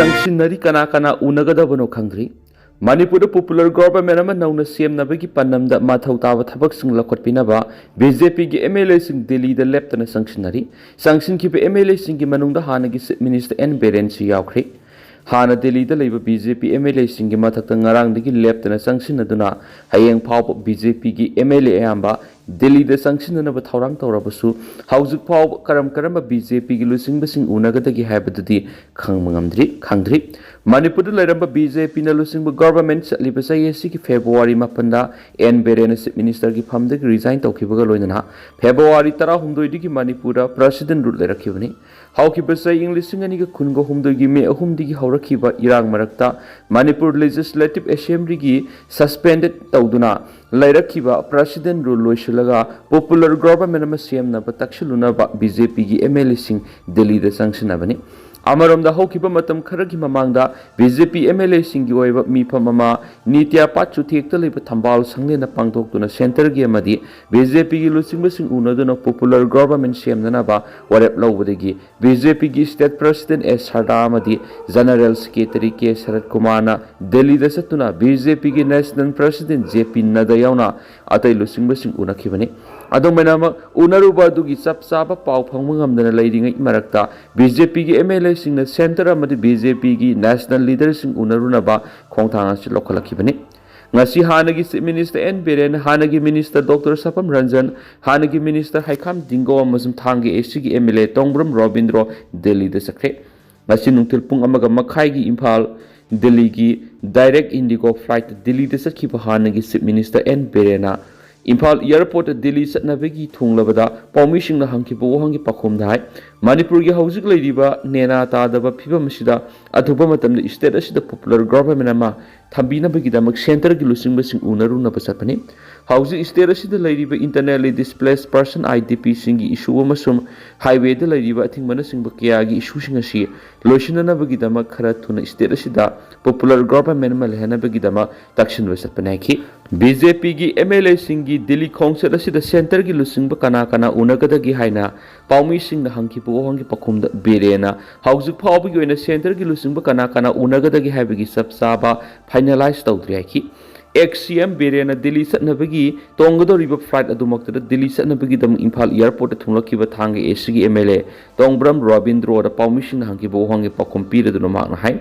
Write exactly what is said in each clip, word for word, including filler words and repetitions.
ꯆꯪꯁꯤꯟꯅꯔꯤ꯫ ꯀꯅꯥ ꯀꯅꯥ ꯎꯅꯒꯗꯕꯅꯣ ꯈꯪꯗ꯭ꯔꯤ꯫ ꯃꯅꯤꯄꯨꯔꯗ ꯄꯣꯄꯨꯂꯔ ꯒꯣꯚꯔꯟꯃꯦꯟꯠ ꯑꯃ ꯅꯧꯅ ꯁꯦꯝꯅꯕꯒꯤ ꯄꯥꯟꯗꯝꯗ ꯃꯊꯧ ꯇꯥꯕ ꯊꯕꯛꯁꯤꯡ ꯂꯧꯈꯠꯄꯤꯅꯕ ꯕꯤ ꯖꯦ ꯄꯤꯒꯤ ꯑꯦꯝ ꯑꯦꯜ ꯑꯦꯁꯤꯡ ꯗꯤꯜꯂꯤꯗ ꯂꯦꯞꯇꯅ ꯆꯪꯁꯤꯟꯅꯔꯤ꯫ ꯆꯪꯁꯤꯟꯈꯤꯕ ꯑꯦꯝ ꯑꯦꯜ ꯑꯦꯁꯤꯡꯒꯤ ꯃꯅꯨꯡꯗ ꯍꯥꯟꯅꯒꯤ ꯆꯤꯐ ꯃꯤꯅꯤꯁꯇꯔ ꯑꯦꯟ ꯕꯤꯔꯦꯟꯁꯨ ꯌꯥꯎꯈ꯭ꯔꯦ꯫ ꯍꯥꯟꯅ ꯗꯤꯜꯂꯤꯗ ꯂꯩꯕ B J P M L ꯑꯦꯁꯤꯡꯒꯤ ꯃꯊꯛꯇ ꯉꯔꯥꯡꯗꯒꯤ ꯂꯦꯞꯇꯅ ꯆꯪꯁꯤꯟꯅꯗꯨꯅ ꯍꯌꯦꯡ ꯐꯥꯎꯕ ꯕꯤ ꯖꯦ ꯄꯤꯒꯤ ꯑꯦꯝ ꯑꯦꯜ ꯑꯦ ꯑꯌꯥꯝꯕ ꯗꯤꯜꯂꯤꯗ ꯆꯪꯁꯤꯟꯅꯅꯕ ꯊꯧꯔꯥꯡ ꯇꯧꯔꯕꯁꯨ, ꯍꯧꯖꯤꯛ ꯐꯥꯎꯕ ꯀꯔꯝ ꯀꯔꯝꯕ ꯕꯤ ꯖꯦ ꯄꯤꯒꯤ ꯂꯨꯆꯤꯡꯕꯁꯤꯡ ꯎꯅꯒꯗꯒꯦ ꯍꯥꯏꯕꯗꯨꯗꯤ ꯈꯪꯕ ꯉꯝꯗ꯭ꯔꯤ, ꯈꯪꯗ꯭ꯔꯤ꯫ ꯃꯅꯤꯄꯨꯔꯗ ꯂꯩꯔꯝꯕ ꯕꯤ ꯖꯦ ꯄꯤꯅ ꯂꯨꯆꯤꯡꯕ ꯒꯣꯚꯔꯟꯃꯦꯟꯠ ꯆꯠꯂꯤꯕ ꯆꯍꯤ ꯑꯁꯤꯒꯤ ꯐꯦꯕ꯭ꯔꯨꯋꯥꯔꯤ ꯃꯥꯄꯟꯗ ꯑꯦꯟ ꯕꯤꯔꯦꯟꯅ ꯆꯤꯐ ꯃꯤꯅꯤꯁꯇꯔꯒꯤ ꯐꯝꯗꯒꯤ ꯔꯤꯖꯥꯏꯟ ꯇꯧꯈꯤꯕꯒ ꯂꯣꯏꯅꯅ ꯐꯦꯕ꯭ꯔꯨꯋꯥꯔꯤ ꯇꯔꯥꯍꯨꯝꯗꯣꯏꯗꯒꯤ ꯃꯅꯤꯄꯨꯔꯗ ꯄ꯭ꯔꯦꯁꯤꯗꯦꯟꯠ ꯔꯨꯜ ꯂꯩꯔꯛꯈꯤꯕꯅꯤ꯫ ꯍꯧꯈꯤꯕ ꯆꯍꯤ ꯏꯪ ꯂꯤꯁꯤꯡ ꯑꯅꯤꯒ ꯀꯨꯟꯒ ꯍꯨꯝꯗꯣꯏꯒꯤ ꯃꯦ ꯑꯍꯨꯝꯗꯒꯤ ꯍꯧꯔꯛꯈꯤꯕ ꯏꯔꯥꯡ ꯃꯔꯛꯇ ꯃꯅꯤꯄꯨꯔ ꯂꯦꯖꯤꯁꯂꯦꯇꯤꯚ ꯑꯦꯁꯦꯝꯕ꯭ꯂꯤꯒꯤ ꯁꯁꯄꯦꯟꯗꯦꯗ ꯇꯧꯗꯨꯅ ꯂꯩꯔꯛꯈꯤꯕ ꯄ꯭ꯔꯦꯁꯤꯗꯦꯟꯠ ꯔꯨꯜ ꯂꯣꯏꯁꯤꯜꯂꯒ ꯄꯣꯄꯨꯂꯔ ꯒꯣꯚꯔꯟꯃꯦꯟꯠ ꯑꯃ ꯁꯦꯝꯅꯕ ꯇꯛꯁꯤꯜꯂꯨꯅꯕ ꯕꯤ ꯖꯦ ꯄꯤꯒꯤ ꯑꯦꯝ ꯑꯦꯜ ꯑꯦꯁꯤꯡ ꯗꯤꯜꯂꯤꯗ ꯆꯪꯁꯤꯟꯅꯕꯅꯤ꯫ ꯑꯃꯔꯣꯝꯗ, ꯍꯧꯈꯤꯕ ꯃꯇꯝ ꯈꯔꯒꯤ ꯃꯃꯥꯡꯗ B J P M L ꯑꯦꯁꯤꯡꯒꯤ ꯑꯣꯏꯕ ꯃꯤꯐꯝ ꯑꯃ ꯅꯤꯇ꯭ꯌꯥꯄꯥꯠ ꯆꯨꯊꯦꯛꯇ ꯂꯩꯕ ꯊꯝꯕꯥꯜ ꯁꯪꯂꯦꯟꯗ ꯄꯥꯡꯊꯣꯛꯇꯨꯅ ꯁꯦꯟꯇꯔꯒꯤ ꯑꯃꯗꯤ ꯕꯤ ꯖꯦ ꯄꯤꯒꯤ ꯂꯨꯆꯤꯡꯕꯁꯤꯡ ꯎꯅꯗꯨꯅ ꯄꯣꯄꯨꯂꯔ ꯒꯣꯚꯔꯟꯃꯦꯟꯠ ꯁꯦꯝꯅꯅꯕ ꯋꯥꯔꯦꯞ ꯂꯧꯕꯗꯒꯤ ꯕꯤ ꯖꯦ ꯄꯤꯒꯤ ꯁ꯭ꯇꯦꯠ ꯄ꯭ꯔꯦꯁꯤꯗꯦꯟꯠ ꯑꯦꯁ ꯁꯔꯗꯥ ꯑꯃꯗꯤ ꯖꯦꯅꯔꯦꯜ ꯁꯦꯀ꯭ꯔꯦꯇꯔꯤ ꯀꯦ ꯁꯔꯠ ꯀꯨꯃꯥꯔꯅ ꯗꯤꯜꯂꯤꯗ ꯆꯠꯇꯨꯅ ꯕꯤ ꯖꯦ ꯄꯤꯒꯤ ꯅꯦꯁꯅꯦꯜ ꯄ꯭ꯔꯦꯁꯤꯗꯦꯟꯠ ꯖꯦ ꯄꯤ ꯅꯗ꯭ꯗꯥ ꯌꯥꯎꯅ ꯑꯇꯩ ꯂꯨꯆꯤꯡꯕꯁꯤꯡ ꯎꯅꯈꯤꯕꯅꯤ꯫ ꯑꯗꯨꯝ ꯑꯣꯏꯅꯃꯛ, ꯎꯅꯔꯨꯕ ꯑꯗꯨꯒꯤ ꯆꯞ ꯆꯥꯕ ꯄꯥꯎ ꯐꯪꯕ ꯉꯝꯗꯅ ꯂꯩꯔꯤꯉꯩ ꯃꯔꯛꯇ ꯕꯤ ꯖꯦ ꯄꯤꯒꯤ ꯑꯦꯝ ꯑꯦꯜ ꯑꯦꯁꯤꯡꯅ ꯁꯦꯟꯇꯔ ꯑꯃꯗꯤ ꯕꯤ ꯖꯦ ꯄꯤꯒꯤ ꯅꯦꯁꯅꯦꯜ ꯂꯤꯗꯔꯁꯤꯡ ꯎꯅꯔꯨꯅꯕ ꯈꯣꯡꯊꯥꯡ ꯑꯁꯤ ꯂꯧꯈꯠꯂꯛꯈꯤꯕꯅꯤ꯫ ꯉꯁꯤ ꯍꯥꯟꯅꯒꯤ ꯆꯤꯐ ꯃꯤꯅꯤꯁꯇꯔ ꯑꯦꯟ ꯕꯤꯔꯦꯟ, ꯍꯥꯟꯅꯒꯤ ꯃꯤꯅꯤꯁꯇꯔ ꯗꯣꯛꯇꯔ ꯁꯄꯝ ꯔꯟꯖꯟ, ꯍꯥꯟꯅꯒꯤ ꯃꯤꯅꯤꯁꯇꯔ ꯍꯩꯈꯥꯝ ꯗꯤꯡꯒꯣ ꯑꯃꯁꯨꯡ ꯊꯥꯡꯒ ꯑꯦ ꯁꯤꯒꯤ ꯑꯦꯝ ꯑꯦꯜ ꯑꯦ ꯇꯣꯡꯕ꯭ꯔꯝ ꯔꯣꯕꯤꯟꯗ꯭ꯔꯣ ꯗꯤꯜꯂꯤꯗ ꯆꯠꯈ꯭ꯔꯦ꯫ ꯉꯁꯤ ꯅꯨꯡꯊꯤꯜ ꯄꯨꯡ ꯑꯃꯒ ꯃꯈꯥꯏꯒꯤ ꯏꯝꯐꯥꯜ ꯗꯤꯜꯂꯤꯒꯤ ꯗꯥꯏꯔꯦꯛ ꯏꯟꯗꯤꯒꯣ ꯐ꯭ꯂꯥꯏꯠꯇ ꯗꯤꯜꯂꯤꯗ ꯆꯠꯈꯤꯕ ꯍꯥꯟꯅꯒꯤ ꯆꯤꯐ ꯃꯤꯅꯤꯁꯇꯔ ꯑꯦꯟ ꯕꯤꯔꯦꯟꯅ ꯏꯝꯐꯥꯜ ꯑꯦꯌꯔꯄꯣꯔꯠꯇ ꯗꯤꯜꯂꯤ ꯆꯠꯅꯕꯒꯤ ꯊꯨꯡꯂꯕꯗ ꯄꯥꯎꯃꯤꯁꯤꯡꯅ ꯍꯪꯈꯤꯕ ꯋꯥꯍꯪꯒꯤ ꯄꯥꯎꯈꯨꯝꯗ ꯍꯥꯏ, ꯃꯅꯤꯄꯨꯔꯒꯤ ꯍꯧꯖꯤꯛ ꯂꯩꯔꯤꯕ ꯅꯦꯅꯥ ꯇꯥꯗꯕ ꯐꯤꯕꯝ ꯑꯁꯤꯗ ꯑꯊꯨꯕ ꯃꯇꯝꯗ ꯁ꯭ꯇꯦꯠ ꯑꯁꯤꯗ ꯄꯣꯄꯨꯂꯔ ꯒꯣꯚꯔꯟꯃꯦꯟꯠ ꯑꯃ ꯊꯝꯕꯤꯅꯕꯒꯤꯗꯃꯛ ꯁꯦꯟꯇꯔꯒꯤ ꯂꯨꯆꯤꯡꯕꯁꯤꯡ ꯎꯅꯔꯨꯅꯕ ꯆꯠꯄꯅꯤ꯫ ꯍꯧꯖꯤꯛ ꯁ꯭ꯇꯦꯠ ꯑꯁꯤꯗ ꯂꯩꯔꯤꯕ internally displace person, I D ꯄꯤꯁꯤꯡꯒꯤ ꯏꯁꯨ ꯑꯃꯁꯨꯡ ꯍꯥꯏꯋꯦꯗ ꯂꯩꯔꯤꯕ ꯑꯊꯤꯡꯕꯅꯆꯤꯡꯕ ꯀꯌꯥꯒꯤ ꯏꯁꯨꯁꯤꯡ ꯑꯁꯤ ꯂꯣꯏꯁꯤꯟꯅꯅꯕꯒꯤꯗꯃꯛ ꯈꯔ ꯊꯨꯅ ꯁ꯭ꯇꯦꯠ ꯑꯁꯤꯗ ꯄꯣꯄꯨꯂꯔ ꯒꯣꯚꯔꯟꯃꯦꯟꯠ ꯑꯃ ꯂꯩꯍꯟꯅꯕꯒꯤꯗꯃꯛ ꯇꯛꯁꯤꯟꯕ ꯆꯠꯄꯅꯤ ꯍꯥꯏꯈꯤ꯫ ꯕꯤ ꯖꯦ ꯄꯤꯒꯤ ꯑꯦꯝ ꯑꯦꯜ ꯑꯦꯁꯤꯡꯒꯤ ꯗꯤꯜꯂꯤ ꯈꯣꯡꯆꯠ ꯑꯁꯤꯗ ꯁꯦꯟꯇꯔꯒꯤ ꯂꯨꯆꯤꯡꯕ ꯀꯅꯥ ꯀꯅꯥ ꯎꯅꯒꯗꯒꯦ ꯍꯥꯏꯅ ꯄꯥꯎꯃꯤꯁꯤꯡꯅ ꯍꯪꯈꯤꯕ ꯋꯥꯍꯪꯒꯤ ꯄꯥꯎꯈꯨꯝꯗ ꯕꯤꯔꯦꯟꯅ ꯍꯧꯖꯤꯛ ꯐꯥꯎꯕꯒꯤ ꯑꯣꯏꯅ ꯁꯦꯟꯇꯔꯒꯤ ꯂꯨꯆꯤꯡꯕ ꯀꯅꯥ ꯀꯅꯥ ꯎꯅꯒꯗꯒꯦ ꯍꯥꯏꯕꯒꯤ ꯆꯞ ꯆꯥꯕ ꯐꯥꯏꯅꯦꯂꯥꯏꯁ ꯇꯧꯗ꯭ꯔꯤ ꯍꯥꯏꯈꯤ꯫ ꯑꯦꯛꯁ ꯁꯤ ꯑꯦꯝ ꯕꯤꯔꯦꯟꯅ ꯗꯤꯜꯂꯤ ꯆꯠꯅꯕꯒꯤ ꯇꯣꯡꯒꯗꯧꯔꯤꯕ ꯐ꯭ꯂꯥꯏꯠ ꯑꯗꯨꯃꯛꯇꯗ ꯗꯤꯜꯂꯤ ꯆꯠꯅꯕꯒꯤꯗꯃꯛ ꯏꯝꯐꯥꯜ ꯑꯦꯌꯔꯄꯣꯔꯠꯇ ꯊꯨꯡꯂꯛꯈꯤꯕ ꯊꯥꯡꯒ ꯑꯦ ꯁꯤꯒꯤ ꯑꯦꯝ ꯑꯦꯜ ꯑꯦ ꯇꯣꯡꯕ꯭ꯔꯝ ꯔꯣꯕꯤꯟꯗ꯭ꯔꯣꯗ ꯄꯥꯎꯃꯤꯁꯤꯡꯅ ꯍꯪꯈꯤꯕ ꯋꯥꯍꯪꯒꯤ ꯄꯥꯎꯈꯨꯝ ꯄꯤꯔꯗꯨꯅ ꯃꯍꯥꯛꯅ ꯍꯥꯏ,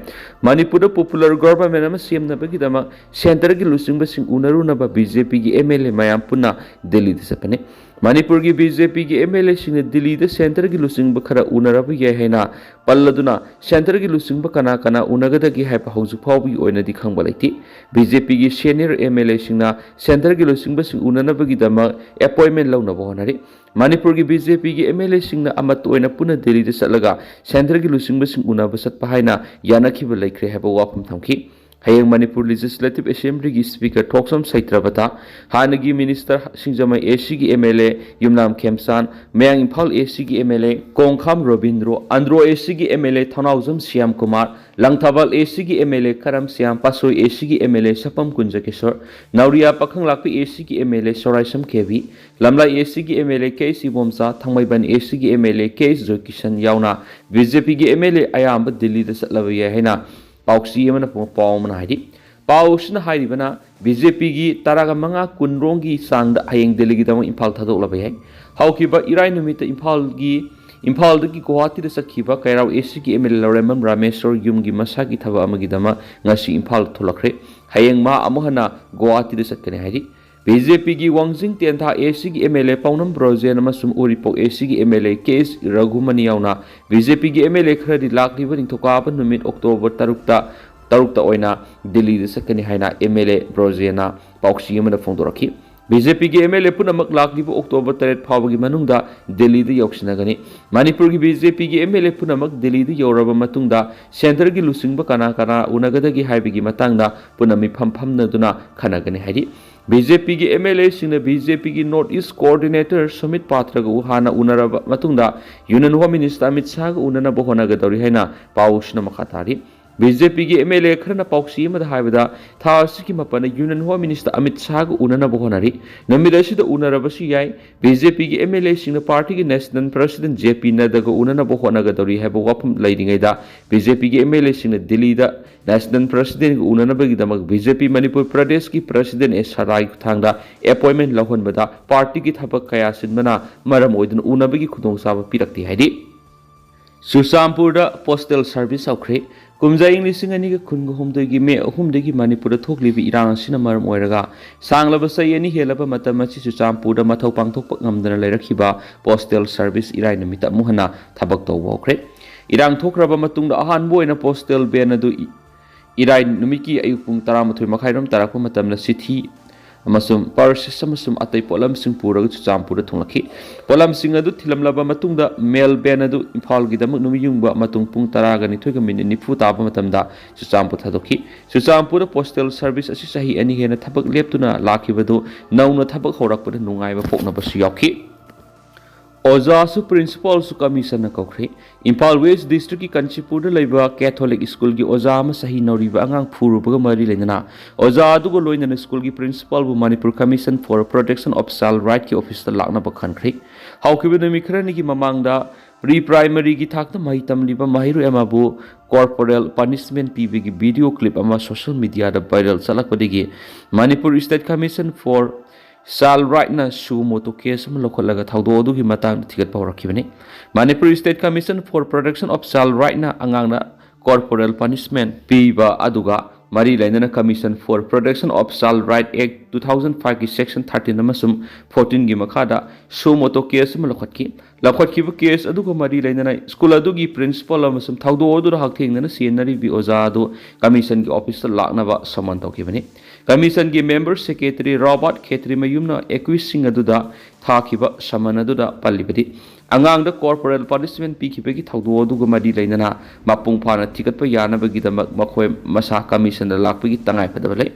ꯃꯅꯤꯄꯨꯔꯗ ꯄꯣꯄꯨꯂꯔ ꯒꯣꯚꯔꯟꯃꯦꯟ ꯑꯃ ꯁꯦꯝꯅꯕꯒꯤꯗꯃꯛ ꯁꯦꯟꯇꯔꯒꯤ ꯂꯨꯆꯤꯡꯕꯁꯤꯡ ꯎꯅꯔꯨꯅꯕ ꯕꯤ ꯖꯦ ꯄꯤꯒꯤ ꯑꯦꯝ ꯑꯦꯜ ꯑꯦ ꯃꯌꯥꯝ ꯄꯨꯟꯅ ꯗꯤꯜꯂꯤꯗ ꯆꯠꯄꯅꯤ꯫ ꯃꯅꯤꯄꯨꯔꯒꯤ ꯕꯤ ꯖꯦ ꯄꯤꯒꯤ ꯑꯦꯝ ꯑꯦꯜ ꯑꯦꯁꯤꯡꯅ ꯗꯤꯜꯂꯤꯗ ꯁꯦꯟꯇꯔꯒꯤ ꯂꯨꯆꯤꯡꯕ ꯈꯔ ꯎꯅꯔꯕ ꯌꯥꯏ ꯍꯥꯏꯅ ꯄꯜꯂꯗꯨꯅ, ꯁꯦꯟꯇꯔꯒꯤ ꯂꯨꯆꯤꯡꯕ ꯀꯅꯥ ꯀꯅꯥ ꯎꯅꯒꯗꯒꯦ ꯍꯥꯏꯕ ꯍꯧꯖꯤꯛ ꯐꯥꯎꯕꯒꯤ ꯑꯣꯏꯅꯗꯤ ꯈꯪꯕ ꯂꯩꯇꯦ꯫ ꯕꯤ ꯖꯦ ꯄꯤꯒꯤ ꯁꯦꯅꯤꯌꯔ ꯑꯦꯝ ꯑꯦꯜ ꯑꯦꯁꯤꯡꯅ ꯁꯦꯟꯇꯔꯒꯤ ꯂꯨꯆꯤꯡꯕꯁꯤꯡ ꯎꯅꯅꯕꯒꯤꯗꯃꯛ ꯑꯦꯄꯣꯏꯟꯃꯦꯟ ꯂꯧꯅꯕ ꯍꯣꯠꯅꯔꯤ꯫ ꯃꯅꯤꯄꯨꯔꯒꯤ ꯕꯤ ꯖꯦ ꯄꯤꯒꯤ ꯑꯦꯝ ꯑꯦꯜ ꯑꯦꯁꯤꯡꯅ ꯑꯃꯠꯇ ꯑꯣꯏꯅ ꯄꯨꯟꯅ ꯗꯤꯜꯂꯤꯗ ꯆꯠꯂꯒ ꯁꯦꯟꯇꯔꯒꯤ ꯂꯨꯆꯤꯡꯕꯁꯤꯡ ꯎꯅꯕ ꯆꯠꯄ ꯍꯥꯏꯅ ꯌꯥꯅꯈꯤꯕ ꯂꯩꯈ꯭ꯔꯦ ꯍꯥꯏꯕ ꯋꯥꯐꯝ ꯊꯝꯈꯤ꯫ ꯍꯌꯦꯡ ꯃꯅꯤꯄꯨꯔ ꯂꯦꯖꯤꯁꯂꯦꯇꯤꯚ ꯑꯦꯁꯦꯝꯕ꯭ꯂꯤꯒꯤ ꯁ꯭ꯄꯤꯀꯔ ꯊꯣꯛꯆꯝ ꯁꯩꯇ꯭ꯔꯕꯇꯥ, ꯍꯥꯟꯅꯒꯤ ꯃꯤꯅꯤꯁꯇꯔ ꯁꯤꯡꯖꯃꯩ ꯑꯦ ꯁꯤꯒꯤ ꯑꯦꯝ ꯑꯦꯜ ꯑꯦ ꯌꯨꯝꯅꯥꯝ ꯈꯦꯝꯆꯥꯟ, ꯃꯌꯥꯡ ꯏꯝꯐꯥꯜ ꯑꯦ ꯁꯤꯒꯤ M L A Kongkham Robindro, Andro A ꯁꯤꯒꯤ M L A Thounaojam Shyam Kumar, Langthabal A ꯁꯤꯒꯤ ꯑꯦꯝ ꯑꯦꯜ ꯑꯦ ꯀꯔꯝ ꯁ꯭ꯌꯥꯝ, ꯄꯥꯠꯁꯣꯏ ꯑꯦ ꯁꯤꯒꯤ ꯑꯦꯝ ꯑꯦꯜ ꯑꯦ ꯁꯄꯝ ꯀꯨꯟꯖꯀꯦꯁꯣꯔ, ꯅꯥꯎꯔꯤꯌꯥ ꯄꯥꯈꯪꯂꯥꯛꯄꯤ ꯑꯦ ꯁꯤꯒꯤ ꯑꯦꯝ ꯑꯦꯜ ꯑꯦ ꯁꯣꯔꯥꯏꯁꯝ ꯀꯦꯕꯤ, ꯂꯝꯂꯥꯏ ꯑꯦ ꯁꯤꯒꯤ ꯑꯦꯝ ꯑꯦꯜ ꯑꯦ ꯀꯦ ꯑꯦꯁ ꯏꯕꯣꯝꯆꯥ, ꯊꯥꯡꯃꯩꯕꯟ ꯑꯦ ꯁꯤꯒꯤ ꯑꯦꯝ ꯑꯦꯜ ꯑꯦ ꯀꯦ ꯑꯦꯁ ꯖꯣꯏꯀꯤꯁꯟ ꯌꯥꯎꯅ ꯕꯤ ꯖꯦ ꯄꯤꯒꯤ ꯑꯦꯝ ꯑꯦꯜ ꯑꯦ ꯑꯌꯥꯝꯕ ꯗꯤꯜꯂꯤꯗ ꯆꯠꯂꯕ ꯌꯥꯏ ꯍꯥꯏꯅ ꯄꯥꯎꯆꯦ ꯑꯃꯅ ꯄꯥꯎ ꯑꯃꯅ ꯍꯥꯏꯔꯤ꯫ ꯄꯥꯎ ꯑꯁꯤꯅ ꯍꯥꯏꯔꯤꯕꯅ ꯕꯤ ꯖꯦ ꯄꯤꯒꯤ ꯇꯔꯥꯒ ꯃꯉꯥ ꯀꯨꯟꯔꯣꯝꯒꯤ ꯆꯥꯡꯗ ꯍꯌꯦꯡ ꯗꯤꯜꯂꯤꯒꯤꯗꯃꯛ ꯏꯝꯐꯥꯜ ꯊꯥꯗꯣꯛꯂꯕ ꯌꯥꯏ꯫ ꯍꯧꯈꯤꯕ ꯏꯔꯥꯏ ꯅꯨꯃꯤꯠꯇ ꯏꯝꯐꯥꯜꯒꯤ, ꯏꯝꯐꯥꯜꯗꯒꯤ ꯒꯨꯋꯥꯍꯥꯇꯤꯗ ꯆꯠꯈꯤꯕ ꯀꯩꯔꯥꯎ ꯑꯦ ꯁꯤꯒꯤ ꯑꯦꯝ ꯑꯦꯜ ꯑꯦ ꯂꯧꯔꯦꯝꯕꯝ ꯔꯥꯃꯦꯁꯣꯔ ꯌꯨꯝꯒꯤ ꯃꯁꯥꯒꯤ ꯊꯕꯛ ꯑꯃꯒꯤꯗꯃꯛ ꯉꯁꯤ ꯏꯝꯐꯥꯜ ꯊꯣꯛꯂꯛꯈ꯭ꯔꯦ꯫ ꯍꯌꯦꯡ ꯃꯥ ꯑꯃꯨꯛ ꯍꯟꯅ ꯒꯨꯋꯥꯍꯥꯇꯤꯗ ꯆꯠꯀꯅꯤ ꯍꯥꯏꯔꯤ꯫ ꯕꯤ ꯖꯦ ꯄꯤꯒꯤ ꯋꯥꯡꯖꯤꯡ ꯇꯦꯟꯊꯥ ꯑꯦ ꯁꯤꯒꯤ ꯑꯦꯝ ꯑꯦꯜ ꯑꯦ ꯄꯥꯎꯅꯝ ꯕ꯭ꯔꯣꯖꯦꯟ ꯑꯃꯁꯨꯡ ꯎꯔꯤꯄꯣꯛ ꯑꯦ ꯁꯤꯒꯤ ꯑꯦꯝ ꯑꯦꯜ ꯑꯦ ꯀꯦ ꯑꯦꯁ ꯔꯘꯨꯃꯅꯤ ꯌꯥꯎꯅ ꯕꯤ ꯖꯦ ꯄꯤꯒꯤ ꯑꯦꯝ ꯑꯦꯜ ꯑꯦ ꯈꯔꯗꯤ ꯂꯥꯛꯂꯤꯕ ꯅꯤꯡꯊꯧꯀꯥꯕ ꯅꯨꯃꯤꯠ ꯑꯣꯛꯇꯣꯕꯔ ꯇꯔꯨꯛꯇ, ꯇꯔꯨꯛꯇ ꯑꯣꯏꯅ ꯗꯤꯜꯂꯤꯗ ꯆꯠꯀꯅꯤ ꯍꯥꯏꯅ ꯑꯦꯝ ꯑꯦꯜ ꯑꯦ ꯕ꯭ꯔꯣꯖꯦꯟꯅ ꯄꯥꯎꯆꯦ ꯑꯃꯗ ꯐꯣꯡꯗꯣꯔꯛꯈꯤ꯫ ꯕꯤ ꯖꯦ ꯄꯤꯒꯤ ꯑꯦꯝ ꯑꯦꯜ ꯑꯦ ꯄꯨꯝꯅꯃꯛ ꯂꯥꯛꯂꯤꯕ ꯑꯣꯛꯇꯣꯕꯔ ꯇꯔꯦꯠ ꯐꯥꯎꯕꯒꯤ ꯃꯅꯨꯡꯗ ꯗꯤꯜꯂꯤꯗ ꯌꯧꯁꯤꯟꯅꯒꯅꯤ꯫ ꯃꯅꯤꯄꯨꯔꯒꯤ ꯕꯤ ꯖꯦ ꯄꯤꯒꯤ ꯑꯦꯝ ꯑꯦꯜ ꯑꯦ ꯄꯨꯝꯅꯃꯛ ꯗꯤꯜꯂꯤꯗ ꯌꯧꯔꯕ ꯃꯇꯨꯡꯗ ꯁꯦꯟꯇꯔꯒꯤ ꯂꯨꯆꯤꯡꯕ ꯀꯅꯥ ꯀꯅꯥ ꯎꯅꯒꯗꯒꯦ ꯍꯥꯏꯕꯒꯤ ꯃꯇꯥꯡꯗ ꯄꯨꯟꯅ ꯃꯤꯐꯝ ꯐꯝꯅꯗꯨꯅ ꯈꯟꯅꯒꯅꯤ ꯍꯥꯏꯔꯤ꯫ ꯕꯤ ꯖꯦ ꯄꯤꯒꯤ ꯑꯦꯝ ꯑꯦꯜ ꯑꯦꯁꯤꯡꯅ ꯕꯤ ꯖꯦ ꯄꯤꯒꯤ ꯅꯣꯔꯠ ꯏꯁ ꯀꯣꯑꯣꯔꯗꯤꯅꯦꯇꯔ ꯁꯨꯃꯤꯠ ꯄꯥꯇ꯭ꯔꯒ ꯎ-, ꯍꯥꯟꯅ ꯎꯅꯔꯕ ꯃꯇꯨꯡꯗ ꯌꯨꯅꯤꯌꯟ ꯍꯣꯝ ꯃꯤꯅꯤꯁꯇꯔ ꯑꯃꯤꯠ ꯁꯥꯍꯒ ꯎꯅꯅꯕ ꯍꯣꯠꯅꯒꯗꯧꯔꯤ ꯍꯥꯏꯅ ꯄꯥꯎꯁꯤꯅ ꯃꯈꯥ ꯇꯥꯔꯤ꯫ ꯕꯤ ꯖꯦ ꯄꯤꯒꯤ ꯑꯦꯝ ꯑꯦꯜ ꯑꯦ ꯈꯔꯅ ꯄꯥꯎꯆꯦ ꯑꯃꯗ ꯍꯥꯏꯕꯗ, ꯊꯥ ꯑꯁꯤꯒꯤ ꯃꯥꯄꯟꯗ ꯌꯨꯅꯤꯌꯟ ꯍꯣꯝ ꯃꯤꯅꯤꯁꯇꯔ ꯑꯃꯤꯠ ꯁꯥꯍꯒ ꯎꯅꯅꯕ ꯍꯣꯠꯅꯔꯤ꯫ ꯅꯨꯃꯤꯠ ꯑꯁꯤꯗ ꯎꯅꯔꯕꯁꯨ ꯌꯥꯏ꯫ ꯕꯤ ꯖꯦ ꯄꯤꯒꯤ ꯑꯦꯝ ꯑꯦꯜ ꯑꯦꯁꯤꯡꯅ ꯄꯥꯔꯇꯤꯒꯤ ꯅꯦꯁꯅꯦꯜ ꯄ꯭ꯔꯁꯤꯗꯦꯟꯠ ꯖꯦ ꯄꯤ ꯅꯗ꯭ꯗꯥꯒ ꯎꯅꯅꯕ ꯍꯣꯠꯅꯒꯗꯧꯔꯤ ꯍꯥꯏꯕ ꯋꯥꯐꯝ ꯂꯩꯔꯤꯉꯩꯗ, ꯕꯤ ꯖꯦ ꯄꯤꯒꯤ ꯑꯦꯝ ꯑꯦꯜ ꯑꯦꯁꯤꯡꯅ ꯗꯤꯜꯂꯤꯗ ꯅꯦꯁꯅꯦꯜ ꯄ꯭ꯔꯁꯤꯗꯦꯟꯠꯒ ꯎꯅꯅꯕꯒꯤꯗꯃꯛ ꯕꯤ ꯖꯦ ꯄꯤ ꯃꯅꯤꯄꯨꯔ ꯄ꯭ꯔꯗꯦꯁꯀꯤ ꯄ꯭ꯔꯁꯤꯗꯦꯟꯠ ꯑꯦꯁ ꯁꯔꯥꯏ ꯈꯨꯠꯊꯥꯡꯗ ꯑꯦꯄꯣꯏꯟꯃꯦꯟꯠ ꯂꯧꯍꯟꯕꯗ ꯄꯥꯔꯇꯤꯒꯤ ꯊꯕꯛ ꯀꯌꯥ ꯆꯤꯟꯕꯅ ꯃꯔꯝ ꯑꯣꯏꯗꯨꯅ ꯎꯅꯕꯒꯤ ꯈꯨꯗꯣꯡꯆꯥꯕ ꯄꯤꯔꯛꯇꯦ ꯍꯥꯏꯔꯤ꯫ ꯆꯨꯔꯆꯥꯟꯄꯨꯔꯗ ꯄꯣꯁꯇꯦꯜ ꯁꯔꯚꯤꯁ ꯍꯧꯈ꯭ꯔꯦ꯫ ꯀꯨꯝꯖꯥ ꯏꯪ ꯂꯤꯁꯤꯡ ꯑꯅꯤꯒ ꯀꯨꯟꯒ ꯍꯨꯝꯗꯣꯏꯒꯤ ꯃꯦ ꯑꯍꯨꯝꯗꯒꯤ ꯃꯅꯤꯄꯨꯔꯗ ꯊꯣꯛꯂꯤꯕ ꯏꯔꯥꯡ ꯑꯁꯤꯅ ꯃꯔꯝ ꯑꯣꯏꯔꯒ ꯁꯥꯡꯂꯕ ꯆꯍꯤ ꯑꯅꯤ ꯍꯦꯜꯂꯕ ꯃꯇꯝ ꯑꯁꯤ ꯆꯨꯔꯆꯥꯟꯄꯨꯔꯗ ꯃꯊꯧ ꯄꯥꯡꯊꯣꯛꯄ ꯉꯝꯗꯅ ꯂꯩꯔꯛꯈꯤꯕ ꯄꯣꯁꯇꯦꯜ ꯁꯔꯚꯤꯁ ꯏꯔꯥꯏ ꯅꯨꯃꯤꯠꯇ ꯑꯃꯨꯛ ꯍꯟꯅ ꯊꯕꯛ ꯇꯧꯕ ꯍꯧꯈ꯭ꯔꯦ꯫ ꯏꯔꯥꯡ ꯊꯣꯛꯈ꯭ꯔꯕ ꯃꯇꯨꯡꯗ ꯑꯍꯥꯟꯕ ꯑꯣꯏꯅ ꯄꯣꯁꯇꯦꯜ ꯚꯦꯟ ꯑꯗꯨ ꯏ-, ꯏꯔꯥꯏ ꯅꯨꯃꯤꯠꯀꯤ ꯑꯌꯨꯛ ꯄꯨꯡ ꯇꯔꯥꯃꯥꯊꯣꯏ ꯃꯈꯥꯏꯔꯣꯝ ꯇꯥꯔꯛꯄ ꯃꯇꯝꯗ ꯆꯤꯊꯤ ꯑꯃꯁꯨꯡ ꯄꯔꯁꯦꯁ ꯑꯃꯁꯨꯡ ꯑꯇꯩ ꯄꯣꯠꯂꯝꯁꯤꯡ ꯄꯨꯔꯒ ꯆꯨꯔꯆꯥꯟꯄꯨꯔꯗ ꯊꯨꯡꯂꯛꯈꯤ꯫ ꯄꯣꯠꯂꯝꯁꯤꯡ ꯑꯗꯨ ꯊꯤꯜꯂꯝꯂꯕ ꯃꯇꯨꯡꯗ ꯃꯦꯜ ꯚꯦꯟ ꯑꯗꯨ ꯏꯝꯐꯥꯜꯒꯤꯗꯃꯛ ꯅꯨꯃꯤꯠ ꯌꯨꯡꯕ ꯃꯇꯨꯡ ꯄꯨꯡ ꯇꯔꯥꯒ ꯅꯤꯊꯣꯏꯒ ꯃꯤꯅꯤꯠ ꯅꯤꯐꯨ ꯇꯥꯕ ꯃꯇꯝꯗ ꯆꯨꯔꯆꯥꯟꯄꯨꯔ ꯊꯥꯗꯣꯛꯈꯤ꯫ ꯆꯨꯔꯆꯥꯟꯄꯨꯔꯗ ꯄꯣꯁꯇꯦꯜ ꯁꯔꯚꯤꯁ ꯑꯁꯤ ꯆꯍꯤ ꯑꯅꯤ ꯍꯦꯟꯅ ꯊꯕꯛ ꯂꯦꯞꯇꯨꯅ ꯂꯥꯛꯈꯤꯕꯗꯨ ꯅꯧꯅ ꯊꯕꯛ ꯍꯧꯔꯛꯄꯗ ꯅꯨꯡꯉꯥꯏꯕ ꯄꯣꯛꯅꯕꯁꯨ ꯌꯥꯎꯈꯤ꯫ ꯑꯣꯖꯥꯁꯨ ꯄ꯭ꯔꯤꯟꯁꯤꯄꯥꯜꯁꯨ ꯀꯃꯤꯁꯟꯅ ꯀꯧꯈ꯭ꯔꯦ꯫ ꯏꯝꯐꯥꯜ ꯋꯦꯁ ꯗꯤꯁꯇ꯭ꯔꯤꯛꯀꯤ ꯀꯥꯟꯆꯤꯄꯨꯔꯗ ꯂꯩꯕ ꯀꯦꯊꯣꯂꯤꯛ ꯁ꯭ꯀꯨꯜꯒꯤ ꯑꯣꯖꯥ ꯑꯃ ꯆꯍꯤ ꯅꯧꯔꯤꯕ ꯑꯉꯥꯡ ꯐꯨꯔꯨꯕꯒ ꯃꯔꯤ ꯂꯩꯅꯅ ꯑꯣꯖꯥ ꯑꯗꯨꯒ ꯂꯣꯏꯅꯅ ꯁ꯭ꯀꯨꯜꯒꯤ ꯄ꯭ꯔꯤꯟꯁꯤꯄꯥꯜꯕꯨ Manipur commission for protection of child ꯔꯥꯏꯠꯀꯤ ꯑꯣꯐꯤꯁꯇ ꯂꯥꯛꯅꯕ ꯈꯟꯈ꯭ꯔꯦ꯫ ꯍꯧꯈꯤꯕ ꯅꯨꯃꯤꯠ ꯈꯔꯅꯤꯒꯤ ꯃꯃꯥꯡꯗ ꯄ꯭ꯔꯤ ꯄ꯭ꯔꯥꯏꯃꯔꯤꯒꯤ ꯊꯥꯛꯇ ꯃꯍꯩ ꯇꯝꯂꯤꯕ ꯃꯍꯩꯔꯣꯏ ꯑꯃꯕꯨ ꯀꯣꯔꯄꯣꯔꯦꯜ ꯄꯅꯤꯁꯃꯦꯟꯠ ꯄꯤꯕꯒꯤ ꯚꯤꯗꯤꯑꯣ ꯀ꯭ꯂꯤꯞ ꯑꯃ ꯁꯣꯁꯤꯌꯦꯜ ꯃꯤꯗꯤꯌꯥꯗ ꯚꯥꯏꯔꯦꯜ ꯆꯠꯂꯛꯄꯗꯒꯤ Manipur state commission for child ꯔꯥꯏꯠꯅ ꯁꯨ ꯃꯣꯇꯣ ꯀꯦꯁ ꯑꯃ ꯂꯧꯈꯠꯂꯒ ꯊꯧꯗꯣꯛ ꯑꯗꯨꯒꯤ ꯃꯇꯥꯡꯗ ꯊꯤꯒꯠꯄ ꯍꯧꯔꯛꯈꯤꯕꯅꯤ꯫ Manipur state commission for protection of child ꯔꯥꯏꯠꯅ ꯑꯉꯥꯡꯅ ꯀꯣꯔꯄꯣꯔꯦꯜ ꯄꯅꯤꯁꯃꯦꯟꯠ ꯄꯤꯕ ꯑꯗꯨꯒ ꯃꯔꯤ ꯂꯩꯅꯅ commission for protection of child right act two thousand ꯐꯥꯏꯚꯀꯤ ꯁꯦꯛꯁꯟ ꯊꯥꯔꯇꯤꯟ ꯑꯃꯁꯨꯡ ꯐꯣꯔꯇꯤꯟꯒꯤ ꯃꯈꯥꯗ ꯁꯨ ꯃꯣꯇꯣ ꯀꯦꯁ ꯑꯃ ꯂꯧꯈꯠꯈꯤ꯫ ꯂꯧꯈꯠꯈꯤꯕ ꯀꯦꯁ ꯑꯗꯨꯒ ꯃꯔꯤ ꯂꯩꯅꯅ ꯁ꯭ꯀꯨꯜ ꯑꯗꯨꯒꯤ ꯄ꯭ꯔꯤꯟꯁꯤꯄꯥꯜ ꯑꯃꯁꯨꯡ ꯊꯧꯗꯣꯛ ꯑꯗꯨꯗ ꯍꯛꯊꯦꯡꯅꯅ ꯆꯦꯟꯅꯔꯤꯕꯤ ꯑꯣꯖꯥ ꯑꯗꯨ ꯀꯃꯤꯁꯟꯒꯤ ꯑꯣꯐꯤꯁꯇ ꯂꯥꯛꯅꯕ ꯁꯃꯟ ꯇꯧꯈꯤꯕꯅꯤ꯫ ꯀꯃꯤꯁꯟꯒꯤ ꯃꯦꯝꯕꯔ ꯁꯦꯀ꯭ꯔꯦꯇꯔꯤ ꯔꯣꯕꯥꯔꯠ ꯈꯦꯇ꯭ꯔꯤꯃꯌꯨꯝꯅ ꯑꯦꯀ꯭ꯌꯨꯖꯁꯤꯡ ꯑꯗꯨꯗ ꯊꯥꯈꯤꯕ ꯁꯃꯟ ꯑꯗꯨꯗ ꯄꯜꯂꯤꯕꯗꯤ, ꯑꯉꯥꯡꯗ ꯀꯣꯔꯄꯣꯔꯦꯜ ꯄꯅꯤꯁꯃꯦꯟꯠ ꯄꯤꯈꯤꯕꯒꯤ ꯊꯧꯗꯣꯛ ꯑꯗꯨꯒ ꯃꯔꯤ ꯂꯩꯅꯅ ꯃꯄꯨꯡ ꯐꯥꯅ ꯊꯤꯒꯠꯄ ꯌꯥꯅꯕꯒꯤꯗꯃꯛ ꯃꯈꯣꯏ ꯃꯁꯥ ꯀꯃꯤꯁꯟꯗ ꯂꯥꯛꯄꯒꯤ ꯇꯉꯥꯏꯐꯗꯕ ꯂꯩ꯫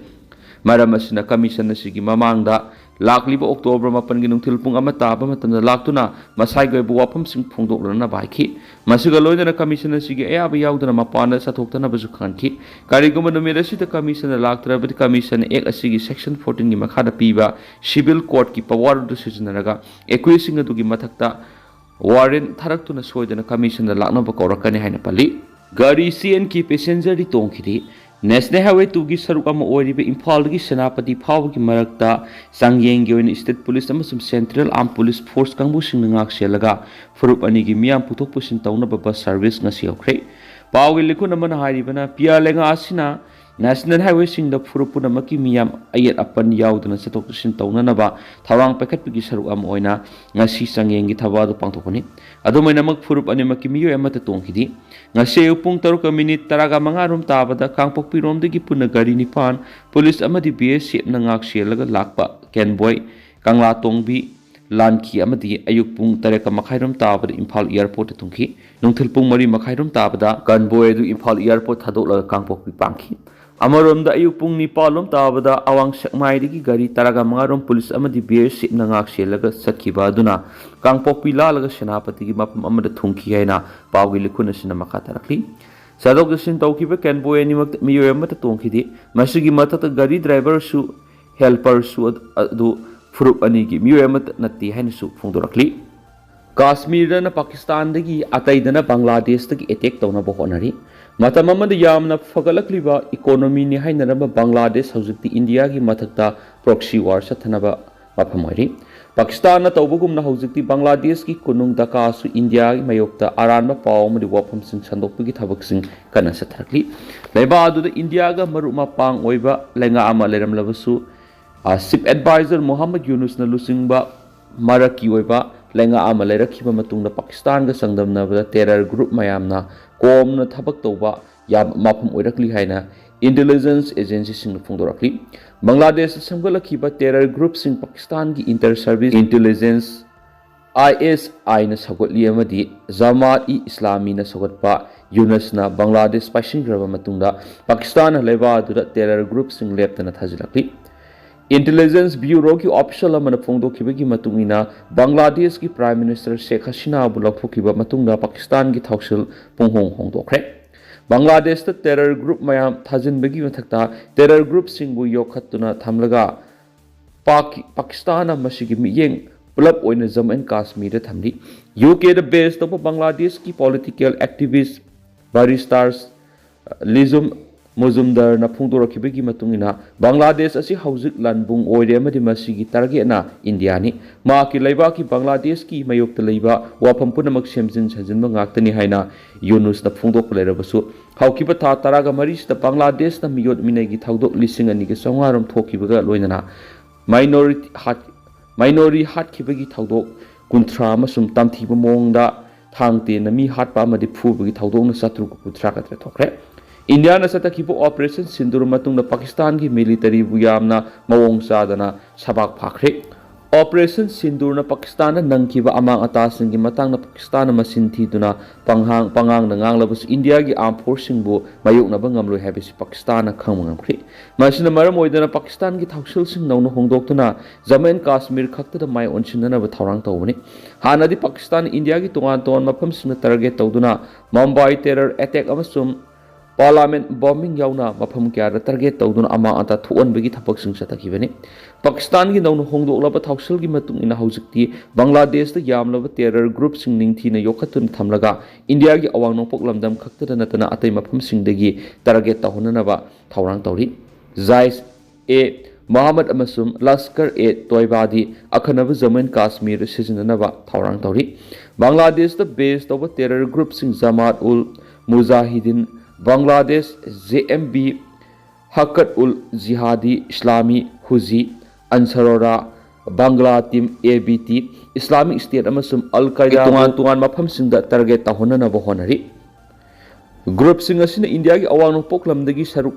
ꯃꯔꯝ ꯑꯁꯤꯅ ꯀꯃꯤꯁꯟ ꯑꯁꯤꯒꯤ ꯃꯃꯥꯡꯗ ꯂꯥꯛꯂꯤꯕ ꯑꯣꯛꯇꯣꯕꯔ ꯃꯥꯄꯟꯒꯤ ꯅꯨꯡꯊꯤꯜ ꯄꯨꯡ ꯑꯃ ꯇꯥꯕ ꯃꯇꯝꯗ ꯂꯥꯛꯇꯨꯅ ꯃꯁꯥꯒꯤ ꯑꯣꯏꯕ ꯋꯥꯐꯝꯁꯤꯡ ꯐꯣꯡꯗꯣꯛꯂꯅꯕ ꯍꯥꯏꯈꯤ꯫ ꯃꯁꯤꯒ ꯂꯣꯏꯅꯅ ꯀꯃꯤꯁꯟ ꯑꯁꯤꯒꯤ ꯑꯌꯥꯕ ꯌꯥꯎꯗꯅ ꯃꯄꯥꯟꯗ ꯆꯠꯊꯣꯛꯇꯅꯕꯁꯨ ꯈꯪꯍꯟꯈꯤ꯫ ꯀꯔꯤꯒꯨꯝꯕ ꯅꯨꯃꯤꯠ ꯑꯁꯤꯗ ꯀꯃꯤꯁꯟꯅ ꯂꯥꯛꯇ꯭ꯔꯕꯗꯤ ꯀꯃꯤꯁꯟ ꯑꯦꯛ ꯑꯁꯤꯒꯤ ꯁꯦꯛꯁꯟ ꯐꯣꯔꯇꯤꯟꯒꯤ ꯃꯈꯥꯗ ꯄꯤꯕ ꯁꯤꯚꯤꯜ ꯀꯣꯔꯠꯀꯤ ꯄꯋꯥꯔ ꯑꯗꯨ ꯁꯤꯖꯤꯟꯅꯔꯒ ꯑꯦꯀ꯭ꯌꯨꯁꯁꯤꯡ ꯑꯗꯨꯒꯤ ꯃꯊꯛꯇ ꯋꯥꯔꯦꯟ ꯊꯥꯔꯛꯇꯨꯅ ꯁꯣꯏꯗꯅ ꯀꯃꯤꯁꯟꯗ ꯂꯥꯛꯅꯕ ꯀꯧꯔꯛꯀꯅꯤ ꯍꯥꯏꯅ ꯄꯜꯂꯤ꯫ ꯒꯥꯔꯤ ꯁꯤ ꯑꯦꯟ ꯀꯦ ꯄꯦꯁꯦꯟꯖꯔꯗꯤ ꯇꯣꯡꯈꯤꯗꯦ꯫ ꯅꯦꯁꯅꯦꯜ ꯍꯥꯏꯋꯦ ꯇꯨꯒꯤ ꯁꯔꯨꯛ ꯑꯃ ꯑꯣꯏꯔꯤꯕ ꯏꯝꯐꯥꯜꯗꯒꯤ ꯁꯦꯅꯥꯄꯇꯤ ꯐꯥꯎꯕꯒꯤ ꯃꯔꯛꯇ ꯆꯥꯡꯌꯦꯡꯒꯤ ꯑꯣꯏꯅ ꯁ꯭ꯇꯦꯠ ꯄꯨꯂꯤꯁ ꯑꯃꯁꯨꯡ ꯁꯦꯟꯇ꯭ꯔꯦꯜ ꯑꯥꯔꯝ ꯄꯨꯂꯤꯁ ꯐꯣꯔꯁ ꯀꯥꯡꯕꯨꯁꯤꯡꯅ ꯉꯥꯛ ꯁꯦꯜꯂꯒ ꯐꯨꯔꯨꯞ ꯑꯅꯤꯒꯤ ꯃꯤꯌꯥꯝ ꯄꯨꯊꯣꯛ ꯄꯨꯁꯤꯟ ꯇꯧꯅꯕ ꯕꯁ ꯁꯔꯚꯤꯁ ꯉꯁꯤ ꯍꯧꯈ꯭ꯔꯦ꯫ ꯄꯥꯎꯒꯤ ꯂꯤꯈꯨꯟ ꯑꯃꯅ ꯍꯥꯏꯔꯤꯕꯅ, ꯄꯤꯌꯥ ꯂꯩꯉꯥꯛ ꯑꯁꯤꯅ ꯅꯦꯁꯅꯦꯜ ꯍꯥꯏꯋꯦꯁꯤꯡꯗ ꯐꯨꯔꯨꯞ ꯄꯨꯝꯅꯃꯛꯀꯤ ꯃꯤꯌꯥꯝ ꯑꯌꯦꯠ ꯑꯄꯟ ꯌꯥꯎꯗꯅ ꯆꯠꯊꯣꯛ ꯆꯠꯁꯤꯟ ꯇꯧꯅꯅꯕ ꯊꯧꯔꯥꯡ ꯄꯥꯏꯈꯠꯄꯒꯤ ꯁꯔꯨꯛ ꯑꯃ ꯑꯣꯏꯅ ꯉꯁꯤ ꯆꯥꯡꯌꯦꯡꯒꯤ ꯊꯕꯛ ꯑꯗꯨ ꯄꯥꯡꯊꯣꯛꯄꯅꯤ꯫ ꯑꯗꯨꯝ ꯑꯣꯏꯅꯃꯛ, ꯐꯨꯔꯨꯞ ꯑꯅꯤꯃꯛꯀꯤ ꯃꯤꯑꯣꯏ ꯑꯃꯠꯇ ꯇꯣꯡꯈꯤꯗꯦ꯫ ꯉꯁꯤ ꯑꯌꯨꯛ ꯄꯨꯡ ꯇꯔꯨꯛꯀ ꯃꯤꯅꯤꯠ ꯇꯔꯥꯒ ꯃꯉꯥ ꯔꯣꯝ ꯇꯥꯕꯗ ꯀꯥꯡꯄꯣꯛꯄꯤꯔꯣꯝꯗꯒꯤ ꯄꯨꯟꯅ ꯒꯥꯔꯤ ꯅꯤꯄꯥꯟ ꯄꯨꯂꯤꯁ ꯑꯃꯗꯤ ꯕꯤ ꯑꯦꯁ ꯑꯦꯐꯅ ꯉꯥꯛ ꯁꯦꯜꯂꯒ ꯂꯥꯛꯄ ꯀꯦꯟꯕꯣꯏ, ꯀꯪꯂꯥꯇꯣꯡꯕꯤ, ꯂꯥꯟꯈꯤ ꯑꯃꯗꯤ ꯑꯌꯨꯛ ꯄꯨꯡ ꯇꯔꯦꯠꯀ ꯃꯈꯥꯏꯔꯣꯝ ꯇꯥꯕꯗ ꯏꯝꯐꯥꯜ ꯑꯦꯌꯥꯔꯄꯣꯔꯠꯇ ꯊꯨꯡꯈꯤ꯫ ꯅꯨꯡꯊꯤꯜ ꯄꯨꯡ ꯃꯔꯤ ꯃꯈꯥꯏꯔꯣꯝ ꯇꯥꯕꯗ ꯀꯟꯕꯣꯏ ꯑꯗꯨ ꯏꯝꯐꯥꯜ ꯑꯦꯌꯥꯔꯄꯣꯔꯠ ꯊꯥꯗꯣꯛꯂꯒ ꯀꯥꯡꯄꯣꯛꯄꯤ ꯄꯥꯡꯈꯤ꯫ ꯑꯃꯔꯣꯝꯗ, ꯑꯌꯨꯛ ꯄꯨꯡ ꯅꯤꯄꯥꯜ ꯂꯣꯝ ꯇꯥꯕꯗ ꯑꯋꯥꯡ ꯁꯦꯛꯃꯥꯏꯗꯒꯤ ꯒꯥꯔꯤ ꯇꯔꯥꯒ ꯃꯉꯥꯔꯣꯝ ꯄꯨꯂꯤꯁ ꯑꯃꯗꯤ ꯕꯤ ꯑꯦꯁ ꯑꯦꯐꯅ ꯉꯥꯛ ꯁꯦꯜꯂꯒ ꯆꯠꯈꯤꯕ ꯑꯗꯨꯅ ꯀꯥꯡꯄꯣꯛꯄꯤ ꯂꯥꯜꯂꯒ ꯁꯦꯅꯥꯄꯇꯤꯒꯤ ꯃꯐꯝ ꯑꯃꯗ ꯊꯨꯡꯈꯤ ꯍꯥꯏꯅ ꯄꯥꯎꯒꯤ ꯂꯤꯈꯨꯟ ꯑꯁꯤꯅ ꯃꯈꯥ ꯇꯥꯔꯛꯂꯤ꯫ ꯆꯠꯊꯣꯛ ꯆꯠꯁꯤꯟ ꯇꯧꯈꯤꯕ ꯀꯦꯟꯕꯣꯏ ꯑꯅꯤꯃꯛꯇ ꯃꯤꯑꯣꯏ ꯑꯃꯠꯇ ꯇꯣꯡꯈꯤꯗꯦ꯫ ꯃꯁꯤꯒꯤ ꯃꯊꯛꯇ ꯒꯥꯔꯤ ꯗ꯭ꯔꯥꯏꯚꯔꯁꯨ ꯍꯦꯜꯄꯔꯁꯨ ꯑꯗꯨ, ꯑꯗꯨ ꯐꯨꯔꯨꯞ ꯑꯅꯤꯒꯤ ꯃꯤꯑꯣꯏ ꯑꯃꯠꯇ ꯅꯠꯇꯦ ꯍꯥꯏꯅꯁꯨ ꯐꯣꯡꯗꯣꯔꯛꯂꯤ꯫ ꯀꯥꯁꯃꯤꯔꯗꯅ ꯄꯥꯀꯤꯁꯇꯥꯟꯗꯒꯤ, ꯑꯇꯩꯗꯅ ꯕꯪꯒ꯭ꯂꯥꯗꯦꯁꯇꯒꯤ ꯑꯦꯇꯦꯛ ꯇꯧꯅꯕ ꯍꯣꯠꯅꯔꯤ꯫ ꯃꯇꯝ ꯑꯃꯗ ꯌꯥꯝꯅ ꯐꯒꯠꯂꯛꯂꯤꯕ ꯏꯀꯣꯅꯣꯃꯤꯅꯤ ꯍꯥꯏꯅꯔꯝꯕ ꯕꯪꯒ꯭ꯂꯥꯗꯦꯁ ꯍꯧꯖꯤꯛꯇꯤ ꯏꯟꯗꯤꯌꯥꯒꯤ ꯃꯊꯛꯇ ꯄ꯭ꯔꯣꯛꯁꯤ ꯋꯥꯔ ꯆꯠꯊꯅꯕ ꯃꯐꯝ ꯑꯣꯏꯔꯤ꯫ ꯄꯥꯀꯤꯁꯇꯥꯟꯅ ꯇꯧꯕꯒꯨꯝꯅ ꯍꯧꯖꯤꯛꯇꯤ ꯕꯪꯒ꯭ꯂꯥꯗꯦꯁꯀꯤ ꯀꯣꯅꯨꯡ ꯙꯥꯀꯥꯁꯨ ꯏꯟꯗꯤꯌꯥꯒꯤ ꯃꯥꯌꯣꯛꯇ ꯑꯔꯥꯟꯕ ꯄꯥꯎ ꯑꯃꯗꯤ ꯋꯥꯐꯝꯁꯤꯡ ꯁꯟꯗꯣꯛꯄꯒꯤ ꯊꯕꯛꯁꯤꯡ ꯀꯟꯅ ꯆꯠꯊꯔꯛꯂꯤ꯫ ꯂꯩꯕꯥꯛ ꯑꯗꯨꯗ ꯏꯟꯗꯤꯌꯥꯒ ꯃꯔꯨꯞ ꯃꯄꯥꯡ ꯑꯣꯏꯕ ꯂꯩꯉꯥꯛ ꯑꯃ ꯂꯩꯔꯝꯂꯕꯁꯨ, ꯑ, ꯆꯤꯐ ꯑꯦꯗꯚꯥꯏꯖꯔ ꯃꯣꯍꯝꯃꯗ ꯌꯨꯅꯨꯁꯅ ꯂꯨꯆꯤꯡꯕ ꯃꯔꯛꯀꯤ ꯑꯣꯏꯕ ꯂꯩꯉꯥꯛ ꯑꯃ ꯂꯩꯔꯛꯈꯤꯕ ꯃꯇꯨꯡꯗ ꯄꯥꯀꯤꯁꯇꯥꯟꯒ ꯆꯥꯡꯗꯝꯅꯕꯗ ꯇꯦꯔꯔ ꯒ꯭ꯔꯨꯞ ꯃꯌꯥꯝꯅ ꯀꯣꯝꯅ ꯊꯕꯛ ꯇꯧꯕ ꯌꯥꯕ ꯃꯐꯝ ꯑꯣꯏꯔꯛꯂꯤ ꯍꯥꯏꯅ ꯏꯟꯇꯦꯂꯤꯖꯦꯟꯁ ꯑꯦꯖꯦꯟꯁꯤꯁꯤꯡꯅ ꯐꯣꯡꯗꯣꯔꯛꯂꯤ꯫ ꯕꯪꯒ꯭ꯂꯥꯗꯦꯁꯇ ꯁꯦꯝꯒꯠꯂꯛꯈꯤꯕ ꯇꯦꯔꯔ ꯒ꯭ꯔꯨꯞꯁꯤꯡ ꯄꯥꯀꯤꯁꯇꯥꯟꯒꯤ ꯏꯟꯇꯔ ꯁꯔꯚꯤꯁ ꯏꯟꯇꯦꯂꯤꯖꯦꯟꯁ, ꯑꯥꯏ ꯑꯦꯁ ꯑꯥꯏꯅ ꯁꯧꯒꯠꯂꯤ ꯑꯃꯗꯤ ꯖꯃꯥꯠ ꯏ ꯏꯁꯂꯥꯃꯤꯅ ꯁꯧꯒꯠꯄ ꯌꯨꯅꯁꯅ ꯕꯪꯒ꯭ꯂꯥꯗꯦꯁ ꯄꯥꯏꯁꯤꯟꯈ꯭ꯔꯕ ꯃꯇꯨꯡꯗ ꯄꯥꯀꯤꯁꯇꯥꯟꯅ ꯂꯩꯕꯥꯛ ꯑꯗꯨꯗ ꯇꯦꯔꯔ ꯒ꯭ꯔꯨꯞꯁꯤꯡ ꯂꯦꯞꯇꯅ ꯊꯥꯖꯤꯜꯂꯛꯂꯤ꯫ Intelligence Bureauꯒꯤ official ꯑꯃꯅ ꯐꯣꯡꯗꯣꯛꯈꯤꯕꯒꯤ ꯃꯇꯨꯡ ꯏꯟꯅ, ꯕꯪꯒ꯭ꯂꯥꯗꯦꯁꯀꯤ Prime Minister ꯁꯦꯈ ꯍꯁꯤꯅꯥꯕꯨ ꯂꯧꯊꯣꯛꯈꯤꯕ ꯃꯇꯨꯡꯗ ꯄꯥꯀꯤꯁꯇꯥꯟꯒꯤ ꯊꯧꯁꯤꯜ ꯄꯨꯡꯍꯣꯡ ꯍꯣꯡꯗꯣꯛꯈ꯭ꯔꯦ꯫ ꯕꯪꯒ꯭ꯂꯥꯗꯦꯁꯇ terror group ꯃꯌꯥꯝ ꯊꯥꯖꯤꯟꯕꯒꯤ ꯃꯊꯛꯇ terror groupꯁꯤꯡꯕꯨ ꯌꯣꯛꯈꯠꯇꯨꯅ ꯊꯝꯂꯒ ꯄꯥꯀꯤ-, ꯄꯥꯀꯤꯁꯇꯥꯟꯅ ꯃꯁꯤꯒꯤ ꯃꯤꯠꯌꯦꯡ ꯄꯨꯂꯞ ꯑꯣꯏꯅ ꯖꯝꯃꯨ ꯑꯦꯟ ꯀꯥꯁꯃꯤꯔꯗ ꯊꯝꯂꯤ꯫ UKꯗ base ꯇꯧꯕ ꯕꯪꯒ꯭ꯂꯥꯗꯦꯁꯀꯤ political activist barristers ꯂꯤꯖꯨꯝ ꯃꯨꯖꯨꯝꯗꯔꯅ ꯐꯣꯡꯗꯣꯔꯛꯈꯤꯕꯒꯤ ꯃꯇꯨꯡ ꯏꯟꯅ, ꯕꯪꯒ꯭ꯂꯥꯗꯦꯁ ꯑꯁꯤ ꯍꯧꯖꯤꯛ ꯂꯥꯟꯕꯨꯡ ꯑꯣꯏꯔꯦ ꯑꯃꯗꯤ ꯃꯁꯤꯒꯤ targetꯅ ꯏꯟꯗꯤꯌꯥꯅꯤ꯫ ꯃꯍꯥꯛꯀꯤ ꯂꯩꯕꯥꯛꯀꯤ ꯕꯪꯒ꯭ꯂꯥꯗꯦꯁꯀꯤ ꯃꯥꯌꯣꯛꯇ ꯂꯩꯕ ꯋꯥꯐꯝ ꯄꯨꯝꯅꯃꯛ ꯁꯦꯝꯖꯤꯟ ꯁꯥꯖꯤꯟꯕ ꯉꯥꯛꯇꯅꯤ ꯍꯥꯏꯅ ꯌꯨꯅꯨꯁꯅ ꯐꯣꯡꯗꯣꯛꯄ ꯂꯩꯔꯕꯁꯨ, ꯍꯧꯈꯤꯕ ꯊꯥ ꯇꯔꯥꯒ ꯃꯔꯤꯁꯤꯗ ꯕꯪꯒ꯭ꯂꯥꯗꯦꯁꯇ ꯃꯤꯑꯣꯠ ꯃꯤꯅꯩꯒꯤ ꯊꯧꯗꯣꯛ ꯂꯤꯁꯤꯡ ꯑꯅꯤꯒ ꯆꯥꯝꯃꯉꯥ ꯔꯣꯝ ꯊꯣꯛꯈꯤꯕꯒ ꯂꯣꯏꯅꯅ minority ꯍꯥꯠ-, minority ꯍꯥꯠꯈꯤꯕꯒꯤ ꯊꯧꯗꯣꯛ ꯀꯨꯟꯊ꯭ꯔꯥ ꯑꯃꯁꯨꯡ ꯇꯝꯊꯤꯕ ꯃꯑꯣꯡꯗ ꯊꯥꯡ ꯇꯦꯟꯅ ꯃꯤ ꯍꯥꯠꯄ ꯑꯃꯗꯤ ꯐꯨꯕꯒꯤ ꯊꯧꯗꯣꯛꯅ ꯆꯥꯇ꯭ꯔꯨꯛ ꯀꯨꯟꯊ꯭ꯔꯥꯒ ꯇꯔꯦꯠ ꯊꯣꯛꯈ꯭ꯔꯦ꯫ ꯏꯟꯗꯤꯌꯥꯅ ꯆꯠꯊꯈꯤꯕ Operation ꯁꯤꯟꯗꯨꯔ ꯃꯇꯨꯡꯗ ꯄꯥꯀꯤꯁꯇꯥꯟꯒꯤ militaryꯕꯨ ꯌꯥꯝꯅ ꯃꯑꯣꯡ ꯆꯥꯗꯅ ꯁꯕꯥꯛ ꯐꯥꯈ꯭ꯔꯦ꯫ Operation ꯁꯤꯟꯗꯨꯔꯅ ꯄꯥꯀꯤꯁꯇꯥꯟꯗ ꯅꯪꯈꯤꯕ ꯑꯃꯥꯡ ꯑꯇꯥꯁꯤꯡꯒꯤ ꯃꯇꯥꯡꯗ ꯄꯥꯀꯤꯁꯇꯥꯟꯅ ꯃꯁꯤꯟ ꯊꯤꯗꯨꯅ ꯄꯪꯍꯥꯡ-, ꯄꯉꯥꯡꯗ ꯉꯥꯡꯂꯕꯁꯨ, ꯏꯟꯗꯤꯌꯥꯒꯤ armed forceꯁꯤꯡꯕꯨ ꯃꯥꯌꯣꯛꯅꯕ ꯉꯝꯂꯣꯏ ꯍꯥꯏꯕꯁꯤ ꯄꯥꯀꯤꯁꯇꯥꯟꯅ ꯈꯪꯕ ꯉꯝꯈ꯭ꯔꯦ꯫ ꯃꯁꯤꯅ ꯃꯔꯝ ꯑꯣꯏꯗꯨꯅ ꯄꯥꯀꯤꯁꯇꯥꯟꯒꯤ ꯊꯧꯁꯤꯜꯁꯤꯡ ꯅꯧꯅ ꯍꯣꯡꯗꯣꯛꯇꯨꯅ ꯖꯝꯃꯨ ꯑꯦꯟ ꯀꯥꯁꯃꯤꯔ ꯈꯛꯇꯗ ꯃꯥꯏ ꯑꯣꯟꯁꯤꯟꯅꯅꯕ ꯊꯧꯔꯥꯡ ꯇꯧꯕꯅꯤ꯫ ꯍꯥꯟꯅꯗꯤ ꯄꯥꯀꯤꯁꯇꯥꯟ ꯏꯟꯗꯤꯌꯥꯒꯤ ꯇꯣꯉꯥꯟ ꯇꯣꯉꯥꯟꯕ ꯃꯐꯝꯁꯤꯡꯗ target ꯇꯧꯗꯨꯅ ꯃꯨꯝꯕꯥꯏ terror attack ꯑꯃꯁꯨꯡ Parliament bombing ꯌꯥꯎꯅ ꯃꯐꯝ ꯀꯌꯥꯗ target ꯇꯧꯗꯨꯅ ꯑꯃꯥꯡ ꯑꯇꯥ ꯊꯣꯛꯍꯟꯕꯒꯤ ꯊꯕꯛꯁꯤꯡ ꯆꯠꯊꯈꯤꯕꯅꯤ꯫ ꯄꯥꯀꯤꯁꯇꯥꯟꯒꯤ ꯅꯧꯅ ꯍꯣꯡꯗꯣꯛꯂꯕ ꯊꯧꯁꯤꯜꯒꯤ ꯃꯇꯨꯡ ꯏꯟꯅ, ꯍꯧꯖꯤꯛꯇꯤ ꯕꯪꯒ꯭ꯂꯥꯗꯦꯁꯇ ꯌꯥꯝꯂꯕ terror groupꯁꯤꯡ ꯅꯤꯡꯊꯤꯅ ꯌꯣꯛꯈꯠꯇꯨꯅ ꯊꯝꯂꯒ ꯏꯟꯗꯤꯌꯥꯒꯤ ꯑꯋꯥꯡ ꯅꯣꯡꯄꯣꯛ ꯂꯝꯗꯝ ꯈꯛꯇꯗ ꯅꯠꯇꯅ ꯑꯇꯩ ꯃꯐꯝꯁꯤꯡꯗꯒꯤ target ꯇꯧꯍꯟꯅꯅꯕ ꯊꯧꯔꯥꯡ ꯇꯧꯔꯤ꯫ ꯖꯥꯏꯁ ꯑꯦ ꯃꯣꯍꯝꯃꯗ ꯑꯃꯁꯨꯡ ꯂꯁꯀꯔ ꯑꯦ ꯇꯣꯏꯕꯥꯗꯤ ꯑꯈꯟꯅꯕ ꯖꯝꯃꯨ ꯑꯦꯟ ꯀꯥꯁꯃꯤꯔ ꯁꯤꯖꯤꯟꯅꯅꯕ ꯊꯧꯔꯥꯡ ꯇꯧꯔꯤ꯫ ꯕꯪꯒ꯭ꯂꯥꯗꯦꯁꯇ base ꯇꯧꯕ terror groupꯁꯤꯡ Jamaat ul Mujahideen Bangladesh, JMB, Harkat ul Jihadi Islami, HuJI, Ansarullah, Bangla team, ABT, Islamic State ꯑꯃꯁꯨꯡ ꯑꯜ ꯀꯥꯏꯗꯥ ꯇꯣꯉꯥꯟ ꯇꯣꯉꯥꯟꯕ ꯃꯐꯝꯁꯤꯡꯗ target ꯇꯧꯍꯟꯅꯅꯕ ꯍꯣꯠꯅꯔꯤ꯫ Groupꯁꯤꯡ ꯑꯁꯤꯅ ꯏꯟꯗꯤꯌꯥꯒꯤ ꯑꯋꯥꯡ ꯅꯣꯡꯄꯣꯛ ꯂꯝꯗꯒꯤ ꯁꯔꯨꯛ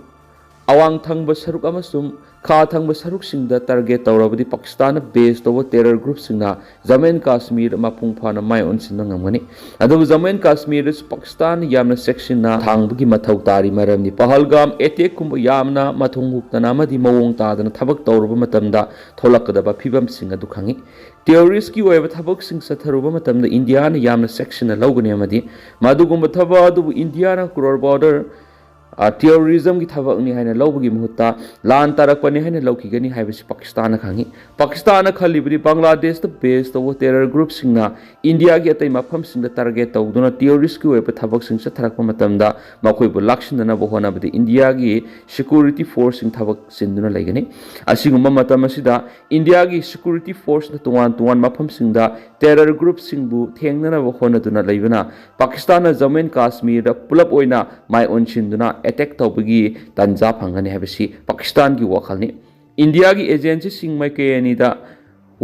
ꯑꯋꯥꯡ ꯊꯪꯕ ꯁꯔꯨꯛ ꯑꯃꯁꯨꯡ ꯈꯥ ꯊꯪꯕ ꯁꯔꯨꯛꯁꯤꯡꯗ target ꯇꯧꯔꯕꯗꯤ ꯄꯥꯀꯤꯁꯇꯥꯟꯅ base ꯇꯧꯕ terror group ꯁꯤꯡꯅ ꯖꯝꯃꯨ ꯑꯦꯟ ꯀꯥꯁꯃꯤꯔ ꯃꯄꯨꯡ ꯐꯥꯅ ꯃꯥꯏ ꯑꯣꯟꯁꯤꯟꯕ ꯉꯝꯒꯅꯤ꯫ ꯑꯗꯨꯕꯨ ꯖꯝꯃꯨ ꯑꯦꯟ ꯀꯥꯁꯃꯤꯔꯗꯁꯨ ꯄꯥꯀꯤꯁꯇꯥꯟ ꯌꯥꯝꯅ ꯆꯦꯛꯁꯤꯟꯅ ꯊꯥꯡꯕꯒꯤ ꯃꯊꯧ ꯇꯥꯔꯤ꯫ ꯃꯔꯝꯗꯤ ꯄꯍꯜꯒꯥꯝ attack ꯀꯨꯝꯕ ꯌꯥꯝꯅ ꯃꯊꯣꯡ ꯍꯨꯛꯇꯅ ꯑꯃꯗꯤ ꯃꯑꯣꯡ ꯇꯥꯗꯅ ꯊꯕꯛ ꯇꯧꯔꯨꯕ ꯃꯇꯝꯗ ꯊꯣꯛꯂꯛꯀꯗꯕ ꯐꯤꯕꯝꯁꯤꯡ ꯑꯗꯨ ꯈꯪꯏ꯫ Terrorist ꯀꯤ ꯑꯣꯏꯕ ꯊꯕꯛꯁꯤꯡ ꯆꯠꯊꯔꯨꯕ ꯃꯇꯝꯗ ꯏꯟꯗꯤꯌꯥꯅ ꯌꯥꯝꯅ ꯆꯦꯛꯁꯤꯟꯅ ꯂꯧꯒꯅꯤ ꯑꯃꯗꯤ ꯃꯗꯨꯒꯨꯝꯕ ꯊꯕꯛ ꯑꯗꯨꯕꯨ ꯏꯟꯗꯤꯌꯥꯅ cross border terrorism ꯒꯤ ꯊꯕꯛꯅꯤ ꯍꯥꯏꯅ ꯂꯧꯕꯒꯤ ꯃꯍꯨꯠꯇ ꯂꯥꯟ ꯇꯥꯔꯛꯄꯅꯤ ꯍꯥꯏꯅ ꯂꯧꯈꯤꯒꯅꯤ ꯍꯥꯏꯕꯁꯤ ꯄꯥꯀꯤꯁꯇꯥꯟꯅ ꯈꯪꯏ꯫ ꯄꯥꯀꯤꯁꯇꯥꯟꯅ ꯈꯜꯂꯤꯕꯗꯤ ꯕꯪꯒ꯭ꯂꯥꯗꯦꯁꯇ base ꯇꯧꯕ terror group ꯁꯤꯡꯅ ꯏꯟꯗꯤꯌꯥꯒꯤ ꯑꯇꯩ ꯃꯐꯝꯁꯤꯡꯗ target ꯇꯧꯗꯨꯅ terrorist ꯀꯤ ꯑꯣꯏꯕ ꯊꯕꯛꯁꯤꯡ ꯆꯠꯊꯔꯛꯄ ꯃꯇꯝꯗ ꯃꯈꯣꯏꯕꯨ ꯂꯥꯛꯁꯤꯟꯗꯅꯕ ꯍꯣꯠꯅꯕꯗ ꯏꯟꯗꯤꯌꯥꯒꯤ security force ꯁꯤꯡ ꯊꯕꯛ ꯆꯤꯟꯗꯨꯅ ꯂꯩꯒꯅꯤ꯫ ꯑꯁꯤꯒꯨꯝꯕ ꯃꯇꯝ ꯑꯁꯤꯗ ꯏꯟꯗꯤꯌꯥꯒꯤ security force ꯅ ꯇꯣꯉꯥꯟ ꯇꯣꯉꯥꯟꯕ ꯃꯐꯝꯁꯤꯡꯗ terror group ꯁꯤꯡꯕꯨ ꯊꯦꯡꯅꯅꯕ ꯍꯣꯠꯅꯗꯨꯅ ꯂꯩꯕꯅ ꯄꯥꯀꯤꯁꯇꯥꯟꯅ ꯖꯝꯃꯨ ꯑꯦꯟ ꯀꯥꯁꯃꯤꯔꯗ ꯄꯨꯂꯞ ꯑꯣꯏꯅ ꯃꯥꯏ ꯑꯣꯟꯁꯤꯟꯗꯨꯅ attack ꯇꯧꯕꯒꯤ ꯇꯥꯟꯖꯥ ꯐꯪꯒꯅꯤ ꯍꯥꯏꯕꯁꯤ ꯄꯥꯀꯤꯁꯇꯥꯟꯒꯤ ꯋꯥꯈꯜꯅꯤ꯫ ꯏꯟꯗꯤꯌꯥꯒꯤ agency ꯁꯤꯡ ꯃꯥꯏꯀꯩ ꯑꯅꯤꯗ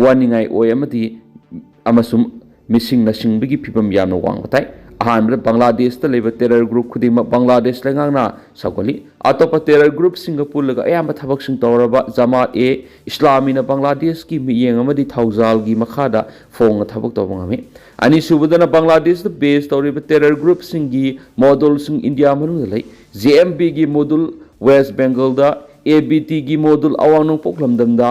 ꯋꯥꯅꯤꯡꯉꯥꯏ ꯑꯣꯏ ꯑꯃꯗꯤ ꯑꯃꯁꯨꯡ ꯃꯤꯁꯤꯡ ꯅꯥꯁꯤꯡꯕꯒꯤ ꯐꯤꯕꯝ ꯌꯥꯝꯅ ꯋꯥꯡꯕ ꯇꯥꯏ꯫ ꯑꯍꯥꯟꯕꯗ ꯕꯪꯒ꯭ꯂꯥꯗꯦꯁꯇ ꯂꯩꯕ terror group ꯈꯨꯗꯤꯡꯃꯛ ꯕꯪꯒ꯭ꯂꯥꯗꯦꯁ ꯂꯩꯉꯥꯛꯅ ꯁꯧꯒꯠꯂꯤ꯫ ꯑꯇꯣꯞꯄ terror group ꯁꯤꯡꯒ ꯄꯨꯜꯂꯒ ꯑꯌꯥꯝꯕ ꯊꯕꯛꯁꯤꯡ ꯇꯧꯔꯕ ꯖꯃꯥꯠ ꯑꯦ ꯏꯁꯂꯥꯃꯤꯅ ꯕꯪꯒ꯭ꯂꯥꯗꯦꯁꯀꯤ ꯃꯤꯠꯌꯦꯡ ꯑꯃꯗꯤ ꯊꯧꯖꯥꯜꯒꯤ ꯃꯈꯥꯗ ꯐꯣꯡꯅ ꯊꯕꯛ ꯇꯧꯕ ꯉꯝꯃꯤ꯫ ꯑꯅꯤꯁꯨꯕꯗꯅ ꯕꯪꯒ꯭ꯂꯥꯗꯦꯁꯇ base ꯇꯧꯔꯤꯕ terror group ꯁꯤꯡꯒꯤ model ꯁꯤꯡ ꯏꯟꯗꯤꯌꯥ ꯃꯅꯨꯡꯗ ꯂꯩ꯫ J M P ꯒꯤ model West Bengal the, A B T ꯒꯤ model ꯑꯋꯥꯡ ꯅꯣꯡꯄꯣꯛ ꯂꯝꯗꯝꯗ,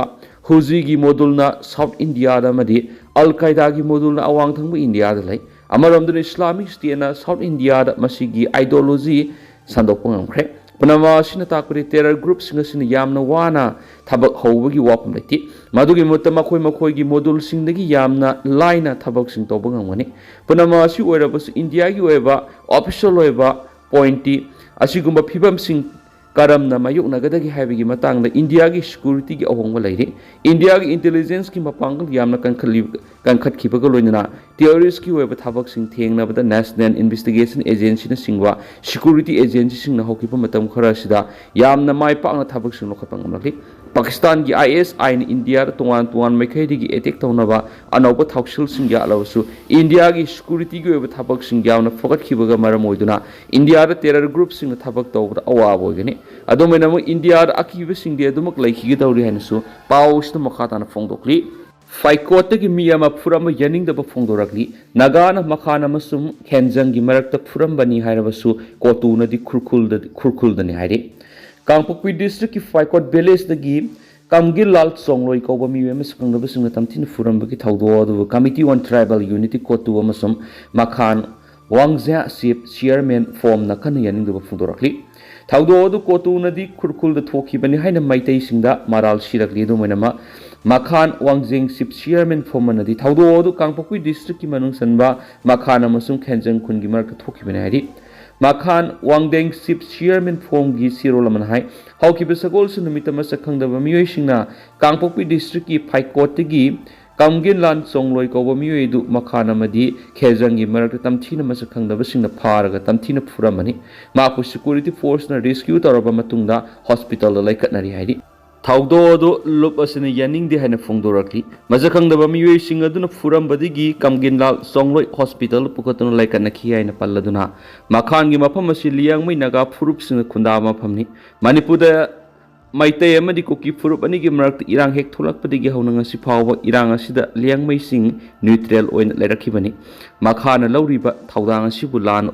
ꯍꯨꯖꯤꯒꯤ model ꯅ South India ꯗ ꯑꯃꯗꯤ Al Qaeda ꯒꯤ model ꯅ ꯑꯋꯥꯡ ꯊꯪꯕ ꯏꯟꯗꯤꯌꯥꯗ ꯂꯩ꯫ ꯑꯃꯔꯣꯝꯗꯅ Islamic State ꯅ South India ꯗ ꯃꯁꯤꯒꯤ ideology ꯁꯟꯗꯣꯛꯄ ꯉꯝꯈ꯭ꯔꯦ꯫ ꯄꯨꯝꯅꯃꯛ ꯑꯁꯤꯅ ꯇꯥꯛꯄꯗꯤ terror group ꯁꯤꯡ ꯑꯁꯤꯅ ꯌꯥꯝꯅ ꯋꯥꯅ ꯊꯕꯛ ꯍꯧꯕꯒꯤ ꯋꯥꯐꯝ ꯂꯩꯇꯦ꯫ ꯃꯗꯨꯒꯤ ꯃꯍꯨꯠꯇ ꯃꯈꯣꯏ ꯃꯈꯣꯏꯒꯤ model ꯁꯤꯡꯗꯒꯤ ꯌꯥꯝꯅ ꯂꯥꯏꯅ ꯊꯕꯛꯁꯤꯡ ꯇꯧꯕ ꯉꯝꯒꯅꯤ꯫ ꯄꯨꯝꯅꯃꯛ ꯑꯁꯤ ꯑꯣꯏꯔꯕꯁꯨ ꯏꯟꯗꯤꯌꯥꯒꯤ ꯑꯣꯏꯕ official ꯑꯣꯏꯕ point ꯇꯤ ꯑꯁꯤꯒꯨꯝꯕ ꯐꯤꯕꯝꯁꯤꯡ ꯀꯔꯝꯅ ꯃꯥꯌꯣꯛꯅꯒꯗꯒꯦ ꯍꯥꯏꯕꯒꯤ ꯃꯇꯥꯡꯗ ꯏꯟꯗꯤꯌꯥꯒꯤ security ꯒꯤ ꯑꯍꯣꯡꯕ ꯂꯩꯔꯤ꯫ ꯏꯟꯗꯤꯌꯥꯒꯤ intelligence ꯀꯤ ꯃꯄꯥꯡꯒꯜ ꯌꯥꯝꯅ ꯀꯟꯈꯠꯂꯤ-, ꯀꯟꯈꯠꯈꯤꯕꯒ ꯂꯣꯏꯅꯅ terrorist ꯀꯤ ꯑꯣꯏꯕ ꯊꯕꯛꯁꯤꯡ ꯊꯦꯡꯅꯕꯗ National Investigation Agency ꯅꯆꯤꯡꯕ security agency ꯁꯤꯡꯅ ꯍꯧꯈꯤꯕ ꯃꯇꯝ ꯈꯔ ꯑꯁꯤꯗ ꯌꯥꯝꯅ ꯃꯥꯏ ꯄꯥꯛꯅ ꯊꯕꯛꯁꯤꯡ ꯂꯧꯈꯠꯄ ꯉꯝꯂꯛꯂꯤ꯫ ꯄꯥꯀꯤꯁꯇꯥꯟꯒꯤ ꯑꯥꯏ ꯑꯦꯁ ꯑꯥꯏꯅ ꯏꯟꯗꯤꯌꯥꯗ ꯇꯣꯉꯥꯟ ꯇꯣꯉꯥꯟꯕ ꯃꯥꯏꯀꯩꯗꯒꯤ ꯑꯦꯇꯦꯛ ꯇꯧꯅꯕ ꯑꯅꯧꯕ ꯊꯧꯁꯤꯜꯁꯤꯡ ꯌꯥꯠꯂꯕꯁꯨ, ꯏꯟꯗꯤꯌꯥꯒꯤ ꯁꯦꯀ꯭ꯌꯨꯔꯤꯇꯤꯒꯤ ꯑꯣꯏꯕ ꯊꯕꯛꯁꯤꯡ ꯌꯥꯝꯅ ꯐꯒꯠꯈꯤꯕꯒ ꯃꯔꯝ ꯑꯣꯏꯗꯨꯅ ꯏꯟꯗꯤꯌꯥꯗ ꯇꯦꯔꯔ ꯒ꯭ꯔꯨꯞꯁꯤꯡꯅ ꯊꯕꯛ ꯇꯧꯕꯗ ꯑꯋꯥꯕ ꯑꯣꯏꯒꯅꯤ꯫ ꯑꯗꯨꯝ ꯑꯣꯏꯅꯃꯛ ꯏꯟꯗꯤꯌꯥꯗ ꯑꯀꯤꯕꯁꯤꯡꯗꯤ ꯑꯗꯨꯃꯛ ꯂꯩꯈꯤꯒꯗꯧꯔꯤ ꯍꯥꯏꯅꯁꯨ ꯄꯥꯎ ꯑꯁꯤꯗ ꯃꯈꯥ ꯇꯥꯅ ꯐꯣꯡꯗꯣꯛꯂꯤ꯫ ꯐꯥꯏꯀꯣꯠꯇꯒꯤ ꯃꯤ ꯑꯃ ꯐꯨꯔꯝꯕ ꯌꯥꯅꯤꯡꯗꯕ ꯐꯣꯡꯗꯣꯔꯛꯂꯤ꯫ ꯅꯥꯒꯥꯅ ꯃꯈꯥꯟ ꯑꯃꯁꯨꯡ ꯈꯦꯟꯖꯪꯒꯤ ꯃꯔꯛꯇ ꯐꯨꯔꯝꯕꯅꯤ ꯍꯥꯏꯔꯕꯁꯨ ꯀꯣꯇꯨꯅꯗꯤ ꯈꯨꯔꯈꯨꯜꯗ-, ꯈꯨꯔꯈꯨꯜꯗꯅꯤ ꯍꯥꯏꯔꯤ꯫ ꯀꯥꯡꯄꯣꯛꯄꯤ ꯗꯤꯁꯇ꯭ꯔꯤꯛꯀꯤ ꯐꯥꯏꯀꯣꯠ ꯚꯤꯂꯦꯖꯇꯒꯤ ꯀꯝꯒꯤꯜ ꯂꯥꯜ ꯆꯣꯡꯂꯣꯏ ꯀꯧꯕ ꯃꯤꯑꯣꯏ ꯑꯃ ꯁꯛꯈꯪꯗꯕꯁꯤꯡꯅ ꯇꯝꯊꯤꯅ ꯐꯨꯔꯝꯕꯒꯤ ꯊꯧꯗꯣꯛ ꯑꯗꯨꯕꯨ Committee on Tribal Unity, ꯀꯣꯇꯨ ꯑꯃꯁꯨꯡ ꯃꯈꯥꯟ ꯋꯥꯡꯖꯥ ꯆꯤꯞ ꯆꯤꯌꯔꯃꯦꯟ ꯐꯣꯝꯅ ꯀꯟꯅ ꯌꯥꯅꯤꯡꯗꯕ ꯐꯣꯡꯗꯣꯔꯛꯂꯤ꯫ ꯊꯧꯗꯣꯛ ꯑꯗꯨ ꯀꯣꯇꯨꯅꯗꯤ ꯈꯨꯔꯈꯨꯜꯗ ꯊꯣꯛꯈꯤꯕꯅꯤ ꯍꯥꯏꯅ ꯃꯩꯇꯩꯁꯤꯡꯗ ꯃꯔꯥꯜ ꯁꯤꯔꯛꯂꯤ꯫ ꯑꯗꯨꯝ ꯑꯣꯏꯅꯃꯛ, ꯃꯈꯥꯟ ꯋꯥꯡꯖꯦꯡ ꯆꯤꯞ ꯆꯤꯌꯔꯃꯦꯟ ꯐꯣꯝꯅꯗꯤ ꯊꯧꯗꯣꯛ ꯑꯗꯨ ꯀꯥꯡꯄꯣꯛꯄꯤ ꯗꯤꯁꯇ꯭ꯔꯤꯛꯀꯤ ꯃꯅꯨꯡ ꯆꯟꯕ ꯃꯈꯥꯟ ꯑꯃꯁꯨꯡ ꯈꯦꯟꯖꯪ ꯈꯨꯟꯒꯤ ꯃꯔꯛꯇ ꯊꯣꯛꯈꯤꯕꯅꯤ ꯍꯥꯏꯔꯤ꯫ ꯃꯈꯥꯟ ꯋꯥꯡꯗꯦꯡ ꯆꯤꯞ ꯆꯤꯌꯔꯃꯦꯟ ꯐꯣꯝꯒꯤ ꯆꯦꯔꯣꯜ ꯑꯃꯅ ꯍꯥꯏ, ꯍꯧꯈꯤꯕ ꯁꯒꯣꯜꯁꯦꯟ ꯅꯨꯃꯤꯠꯇ ꯃꯁꯛ ꯈꯪꯗꯕ ꯃꯤꯑꯣꯏꯁꯤꯡꯅ ꯀꯥꯡꯄꯣꯛꯄꯤ ꯗꯤꯁꯇ꯭ꯔꯤꯛꯀꯤ ꯐꯥꯏꯀꯣꯠꯇꯒꯤ ꯀꯝꯒꯤꯟꯂꯥꯟ ꯆꯣꯡꯂꯣꯏ ꯀꯧꯕ ꯃꯤꯑꯣꯏ ꯑꯗꯨ ꯃꯈꯥꯟ ꯑꯃꯗꯤ ꯈꯦꯖꯪꯒꯤ ꯃꯔꯛꯇ ꯇꯝꯊꯤꯅ ꯃꯁꯛ ꯈꯪꯗꯕꯁꯤꯡꯅ ꯐꯥꯔꯒ ꯇꯝꯊꯤꯅ ꯐꯨꯔꯝꯕꯅꯤ꯫ ꯃꯍꯥꯛꯄꯨ ꯁꯦꯀ꯭ꯌꯨꯔꯤꯇꯤ ꯐꯣꯔꯁꯅ ꯔꯦꯁꯀ꯭ꯌꯨ ꯇꯧꯔꯕ ꯃꯇꯨꯡꯗ ꯍꯣꯁꯄꯤꯇꯥꯜꯗ ꯂꯩꯈꯠꯅꯔꯤ ꯍꯥꯏꯔꯤ꯫ ꯊꯧꯗꯣꯛ ꯑꯗꯨ ꯂꯨꯞ ꯑꯁꯤꯅ ꯌꯥꯅꯤꯡꯗꯦ ꯍꯥꯏꯅ ꯐꯣꯡꯗꯣꯔꯛꯂꯤ꯫ ꯃꯁꯛ ꯈꯪꯗꯕ ꯃꯤꯑꯣꯏꯁꯤꯡ ꯑꯗꯨꯅ ꯐꯨꯔꯝꯕꯗꯒꯤ ꯀꯝꯒꯤꯟꯂꯥꯜ ꯆꯣꯡꯂꯣꯏ ꯍꯣꯁꯄꯤꯇꯥꯜꯗ ꯄꯨꯈꯠꯇꯨꯅ ꯂꯩꯈꯠꯅꯈꯤ ꯍꯥꯏꯅ ꯄꯜꯂꯗꯨꯅ, ꯃꯈꯥꯟꯒꯤ ꯃꯐꯝ ꯑꯁꯤ ꯂꯤꯌꯥꯡꯃꯩ ꯅꯥꯒꯥ ꯐꯨꯔꯨꯞꯁꯤꯡꯅ ꯈꯨꯟꯗꯥꯕ ꯃꯐꯝꯅꯤ꯫ ꯃꯅꯤꯄꯨꯔꯗ ꯃꯩꯇꯩ ꯑꯃꯗꯤ ꯀꯨꯀꯤ ꯐꯨꯔꯨꯞ ꯑꯅꯤꯒꯤ ꯃꯔꯛꯇ ꯏꯔꯥꯡ ꯍꯦꯛ ꯊꯣꯛꯂꯛꯄꯗꯒꯤ ꯍꯧꯅ ꯉꯁꯤ ꯐꯥꯎꯕ ꯏꯔꯥꯡ ꯑꯁꯤꯗ ꯂꯤꯌꯥꯡꯃꯩꯁꯤꯡ ꯅ꯭ꯌꯨꯇ꯭ꯔꯦꯜ ꯑꯣꯏꯅ ꯂꯩꯔꯛꯈꯤꯕꯅꯤ꯫ ꯃꯈꯥꯅ ꯂꯧꯔꯤꯕ ꯊꯧꯗꯥꯡ ꯑꯁꯤꯕꯨ ꯂꯥꯟ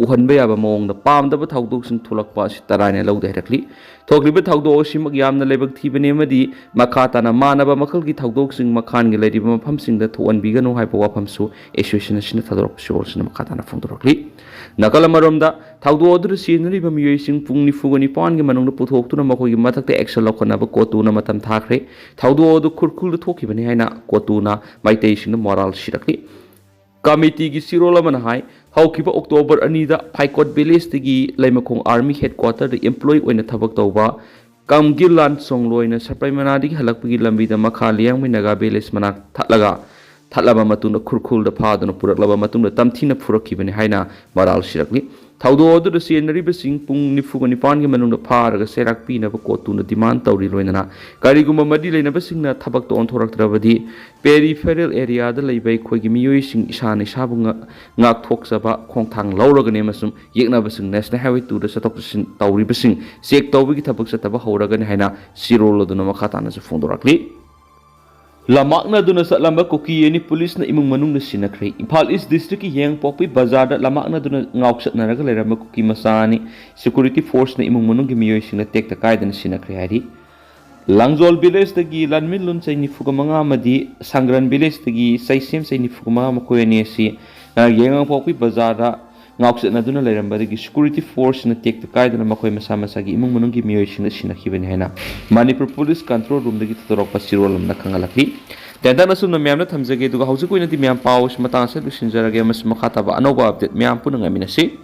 ꯎꯍꯟꯕ ꯌꯥꯕ ꯃꯑꯣꯡꯗ ꯄꯥꯝꯗꯕ ꯊꯧꯗꯣꯛꯁꯤꯡ ꯊꯣꯛꯂꯛꯄ ꯑꯁꯤ ꯇꯔꯥꯏꯅ ꯂꯧꯗꯦ ꯍꯥꯏꯔꯛꯂꯤ꯫ ꯊꯣꯛꯂꯤꯕ ꯊꯧꯗꯣꯛ ꯑꯁꯤꯃꯛ ꯌꯥꯝꯅ ꯂꯥꯏꯕꯛ ꯊꯤꯕꯅꯤ ꯑꯃꯗꯤ ꯃꯈꯥ ꯇꯥꯅ ꯃꯥꯟꯅꯕ ꯃꯈꯜꯒꯤ ꯊꯧꯗꯣꯛꯁꯤꯡ ꯃꯈꯥꯟꯒꯤ ꯂꯩꯔꯤꯕ ꯃꯐꯝꯁꯤꯡꯗ ꯊꯣꯛꯍꯟꯕꯤꯒꯅꯨ ꯍꯥꯏꯕ ꯋꯥꯐꯝꯁꯨ ꯑꯦꯁꯣꯁꯤꯌꯦꯁꯟ ꯑꯁꯤꯅ ꯊꯥꯗꯣꯔꯛꯄ ꯁꯤꯔꯣꯜꯁꯤꯅ ꯃꯈꯥ ꯇꯥꯅ ꯐꯣꯡꯗꯣꯔꯛꯂꯤ꯫ ꯅꯥꯀꯜ ꯑꯃꯔꯣꯝꯗ, ꯊꯧꯗꯣꯛ ꯑꯗꯨꯗ ꯆꯦꯟꯅꯔꯤꯕ ꯃꯤꯑꯣꯏꯁꯤꯡ ꯄꯨꯡ ꯅꯤꯐꯨꯒ ꯅꯤꯄꯥꯟꯒꯤ ꯃꯅꯨꯡꯗ ꯄꯨꯊꯣꯛꯇꯨꯅ ꯃꯈꯣꯏꯒꯤ ꯃꯊꯛꯇ action ꯂꯧꯈꯠꯅꯕ ꯀꯣꯇꯨꯅ ꯃꯇꯝ ꯊꯥꯈ꯭ꯔꯦ꯫ ꯊꯧꯗꯣꯛ ꯑꯗꯨ ꯈꯨꯔꯈꯨꯜꯗ ꯊꯣꯛꯈꯤꯕꯅꯤ ꯍꯥꯏꯅ ꯀꯣꯇꯨꯅ ꯃꯩꯇꯩꯁꯤꯡꯗ ꯃꯣꯔꯥꯜ ꯁꯤꯔꯛꯂꯤ꯫ ꯀꯃꯤꯇꯤꯒꯤ ꯆꯦꯔꯣꯜ ꯑꯃꯅ ꯍꯥꯏ, ꯍꯧꯈꯤꯕ ꯑꯣꯛꯇꯣꯕꯔ ꯑꯅꯤꯗ ꯐꯥꯏꯀꯣꯠ ꯚꯤꯂꯦꯖꯇꯒꯤ ꯂꯩꯃꯈꯣꯡ ꯑꯥꯔꯃꯤ ꯍꯦꯗꯀ꯭ꯋꯥꯇꯔꯗ ꯏꯝꯄ꯭ꯂꯣꯏ ꯑꯣꯏꯅ ꯊꯕꯛ ꯇꯧꯕ ꯀꯝꯒꯤꯜꯂꯥꯟ ꯆꯣꯡꯂꯣꯏꯅ ꯁꯄ꯭ꯔꯩꯃꯅꯥꯗꯒꯤ ꯍꯜꯂꯛꯄꯒꯤ ꯂꯝꯕꯤꯗ ꯃꯈꯥ ꯂꯤꯌꯥꯡꯃꯩ ꯅꯥꯒꯥ ꯚꯤꯂꯦꯖ ꯃꯅꯥꯛ ꯊꯠꯂꯒ, ꯊꯠꯂꯕ ꯃꯇꯨꯡꯗ ꯈꯨꯔꯈꯨꯜꯗ ꯐꯥꯗꯨꯅ ꯄꯨꯔꯛꯂꯕ ꯃꯇꯨꯡꯗ ꯇꯝꯊꯤꯅ ꯐꯨꯔꯛꯈꯤꯕꯅꯤ ꯍꯥꯏꯅ ꯃꯔꯥꯜ ꯁꯤꯔꯛꯂꯤ꯫ ꯊꯧꯗꯣꯛ ꯑꯗꯨꯗ ꯆꯦꯟꯅꯔꯤꯕꯁꯤꯡ ꯄꯨꯡ ꯅꯤꯐꯨꯒ ꯅꯤꯄꯥꯟꯒꯤ ꯃꯅꯨꯡꯗ ꯐꯥꯔꯒ ꯆꯩꯔꯥꯛ ꯄꯤꯅꯕ ꯀꯣꯔꯠꯇꯨꯅ ꯗꯤꯃꯥꯟ ꯇꯧꯔꯤ꯫ ꯂꯣꯏꯅꯅ ꯀꯔꯤꯒꯨꯝꯕ ꯃꯔꯤ ꯂꯩꯅꯕꯁꯤꯡꯅ ꯊꯕꯛꯇ ꯑꯣꯟꯊꯣꯔꯛꯇ꯭ꯔꯕꯗꯤ ꯄꯦꯔꯤꯐꯦꯔꯦꯜ ꯑꯦꯔꯤꯌꯥꯗ ꯂꯩꯕ ꯑꯩꯈꯣꯏꯒꯤ ꯃꯤꯑꯣꯏꯁꯤꯡ ꯏꯁꯥꯅ ꯏꯁꯥꯕꯨ ꯉ-, ꯉꯥꯛꯊꯣꯛꯆꯕ ꯈꯣꯡꯊꯥꯡ ꯂꯧꯔꯒꯅꯤ ꯑꯃꯁꯨꯡ ꯌꯦꯛꯅꯕꯁꯤꯡ ꯅꯦꯁꯅꯦꯜ ꯍꯥꯏꯋꯦ ꯇꯨꯗ ꯆꯠꯊꯣꯛ ꯆꯠꯁꯤꯟ ꯇꯧꯔꯤꯕꯁꯤꯡ ꯆꯦꯛ ꯇꯧꯕꯒꯤ ꯊꯕꯛ ꯆꯠꯊꯕ ꯍꯧꯔꯒꯅꯤ ꯍꯥꯏꯅ ꯁꯤꯔꯣꯜ ꯑꯗꯨꯅ ꯃꯈꯥ ꯇꯥꯅꯁꯨ ꯐꯣꯡꯗꯣꯔꯛꯂꯤ꯫ ꯂꯃꯥꯛꯅꯗꯨꯅ ꯆꯠꯂꯝꯕ ꯀꯨꯀꯤ ꯑꯅꯤ ꯄꯨꯂꯤꯁꯅ ꯏꯃꯨꯡ ꯃꯅꯨꯡꯅ ꯁꯤꯟꯅꯈ꯭ꯔꯦ꯫ ꯏꯝꯐꯥꯜ ꯏꯁ ꯗꯤꯁꯇ꯭ꯔꯤꯛꯀꯤ ꯌꯥꯏꯉꯪꯄꯣꯛꯄꯤ ꯕꯖꯥꯔꯗ ꯂꯃꯥꯛꯅꯗꯨꯅ ꯉꯥꯎꯆꯠꯅꯔꯒ ꯂꯩꯔꯝꯕ ꯀꯨꯀꯤ ꯃꯆꯥ ꯑꯅꯤ ꯁꯦꯀ꯭ꯌꯨꯔꯤꯇꯤ ꯐꯣꯔꯁꯅ ꯏꯃꯨꯡ ꯃꯅꯨꯡꯒꯤ ꯃꯤꯑꯣꯏꯁꯤꯡꯅ ꯇꯦꯛꯇ ꯀꯥꯏꯗꯅ ꯁꯤꯟꯅꯈ꯭ꯔꯦ ꯍꯥꯏꯔꯤ꯫ ꯂꯥꯡꯖꯣꯜ ꯚꯤꯂꯦꯖꯇꯒꯤ ꯂꯥꯟꯃꯤ ꯂꯨꯟꯆꯩ ꯅꯤꯐꯨꯒ ꯃꯉꯥ ꯑꯃꯗꯤ ꯁꯪꯒ꯭ꯔꯟ ꯚꯤꯂꯦꯖꯇꯒꯤ ꯆꯩꯁꯦꯝ ꯆꯩ ꯅꯤꯐꯨꯒ ꯃꯉꯥ ꯃꯈꯣꯏ ꯑꯅꯤ ꯑꯁꯤ, ꯑ, ꯌꯥꯏꯉꯪꯄꯣꯛꯄꯤ ꯕꯖꯥꯔꯗ ꯉꯥꯎꯆꯠꯅꯗꯨꯅ ꯂꯩꯔꯝꯕꯗꯒꯤ ꯁꯦꯀ꯭ꯌꯨꯔꯤꯇꯤ ꯐꯣꯔꯁꯅ ꯇꯦꯛꯇ ꯀꯥꯏꯗꯅ ꯃꯈꯣꯏ ꯃꯁꯥ ꯃꯁꯥꯒꯤ ꯏꯃꯨꯡ ꯃꯅꯨꯡꯒꯤ ꯃꯤꯑꯣꯏꯁꯤꯡꯅ ꯁꯤꯟꯅꯈꯤꯕꯅꯤ ꯍꯥꯏꯅ ꯃꯅꯤꯄꯨꯔ ꯄꯨꯂꯤꯁ ꯀꯟꯇ꯭ꯔꯣꯜ ꯔꯨꯝꯗꯒꯤ ꯊꯣꯏꯗꯣꯔꯛꯄ ꯆꯤꯔꯣꯜ ꯑꯃꯅ ꯈꯪꯍꯜꯂꯛꯂꯤ꯫ ꯇꯦꯟꯇꯛꯅ ꯑꯁꯨꯝꯅ ꯃꯌꯥꯝꯅ ꯊꯝꯖꯒꯦ, ꯑꯗꯨꯒ ꯍꯧꯖꯤꯛꯀꯤ ꯑꯣꯏꯅꯗꯤ ꯃꯌꯥꯝ ꯄꯥꯎ ꯑꯁꯤ ꯃꯇꯥꯡ ꯑꯁꯤꯗ ꯂꯣꯏꯁꯤꯟꯖꯔꯒꯦ ꯑꯃꯁꯨꯡ ꯃꯈꯥ ꯇꯥꯕ ꯑꯅꯧꯕ ꯑꯞꯗꯦꯠ ꯃꯌꯥꯝ ꯄꯨꯟꯅ ꯉꯥꯏꯃꯤꯟꯅꯁꯤ꯫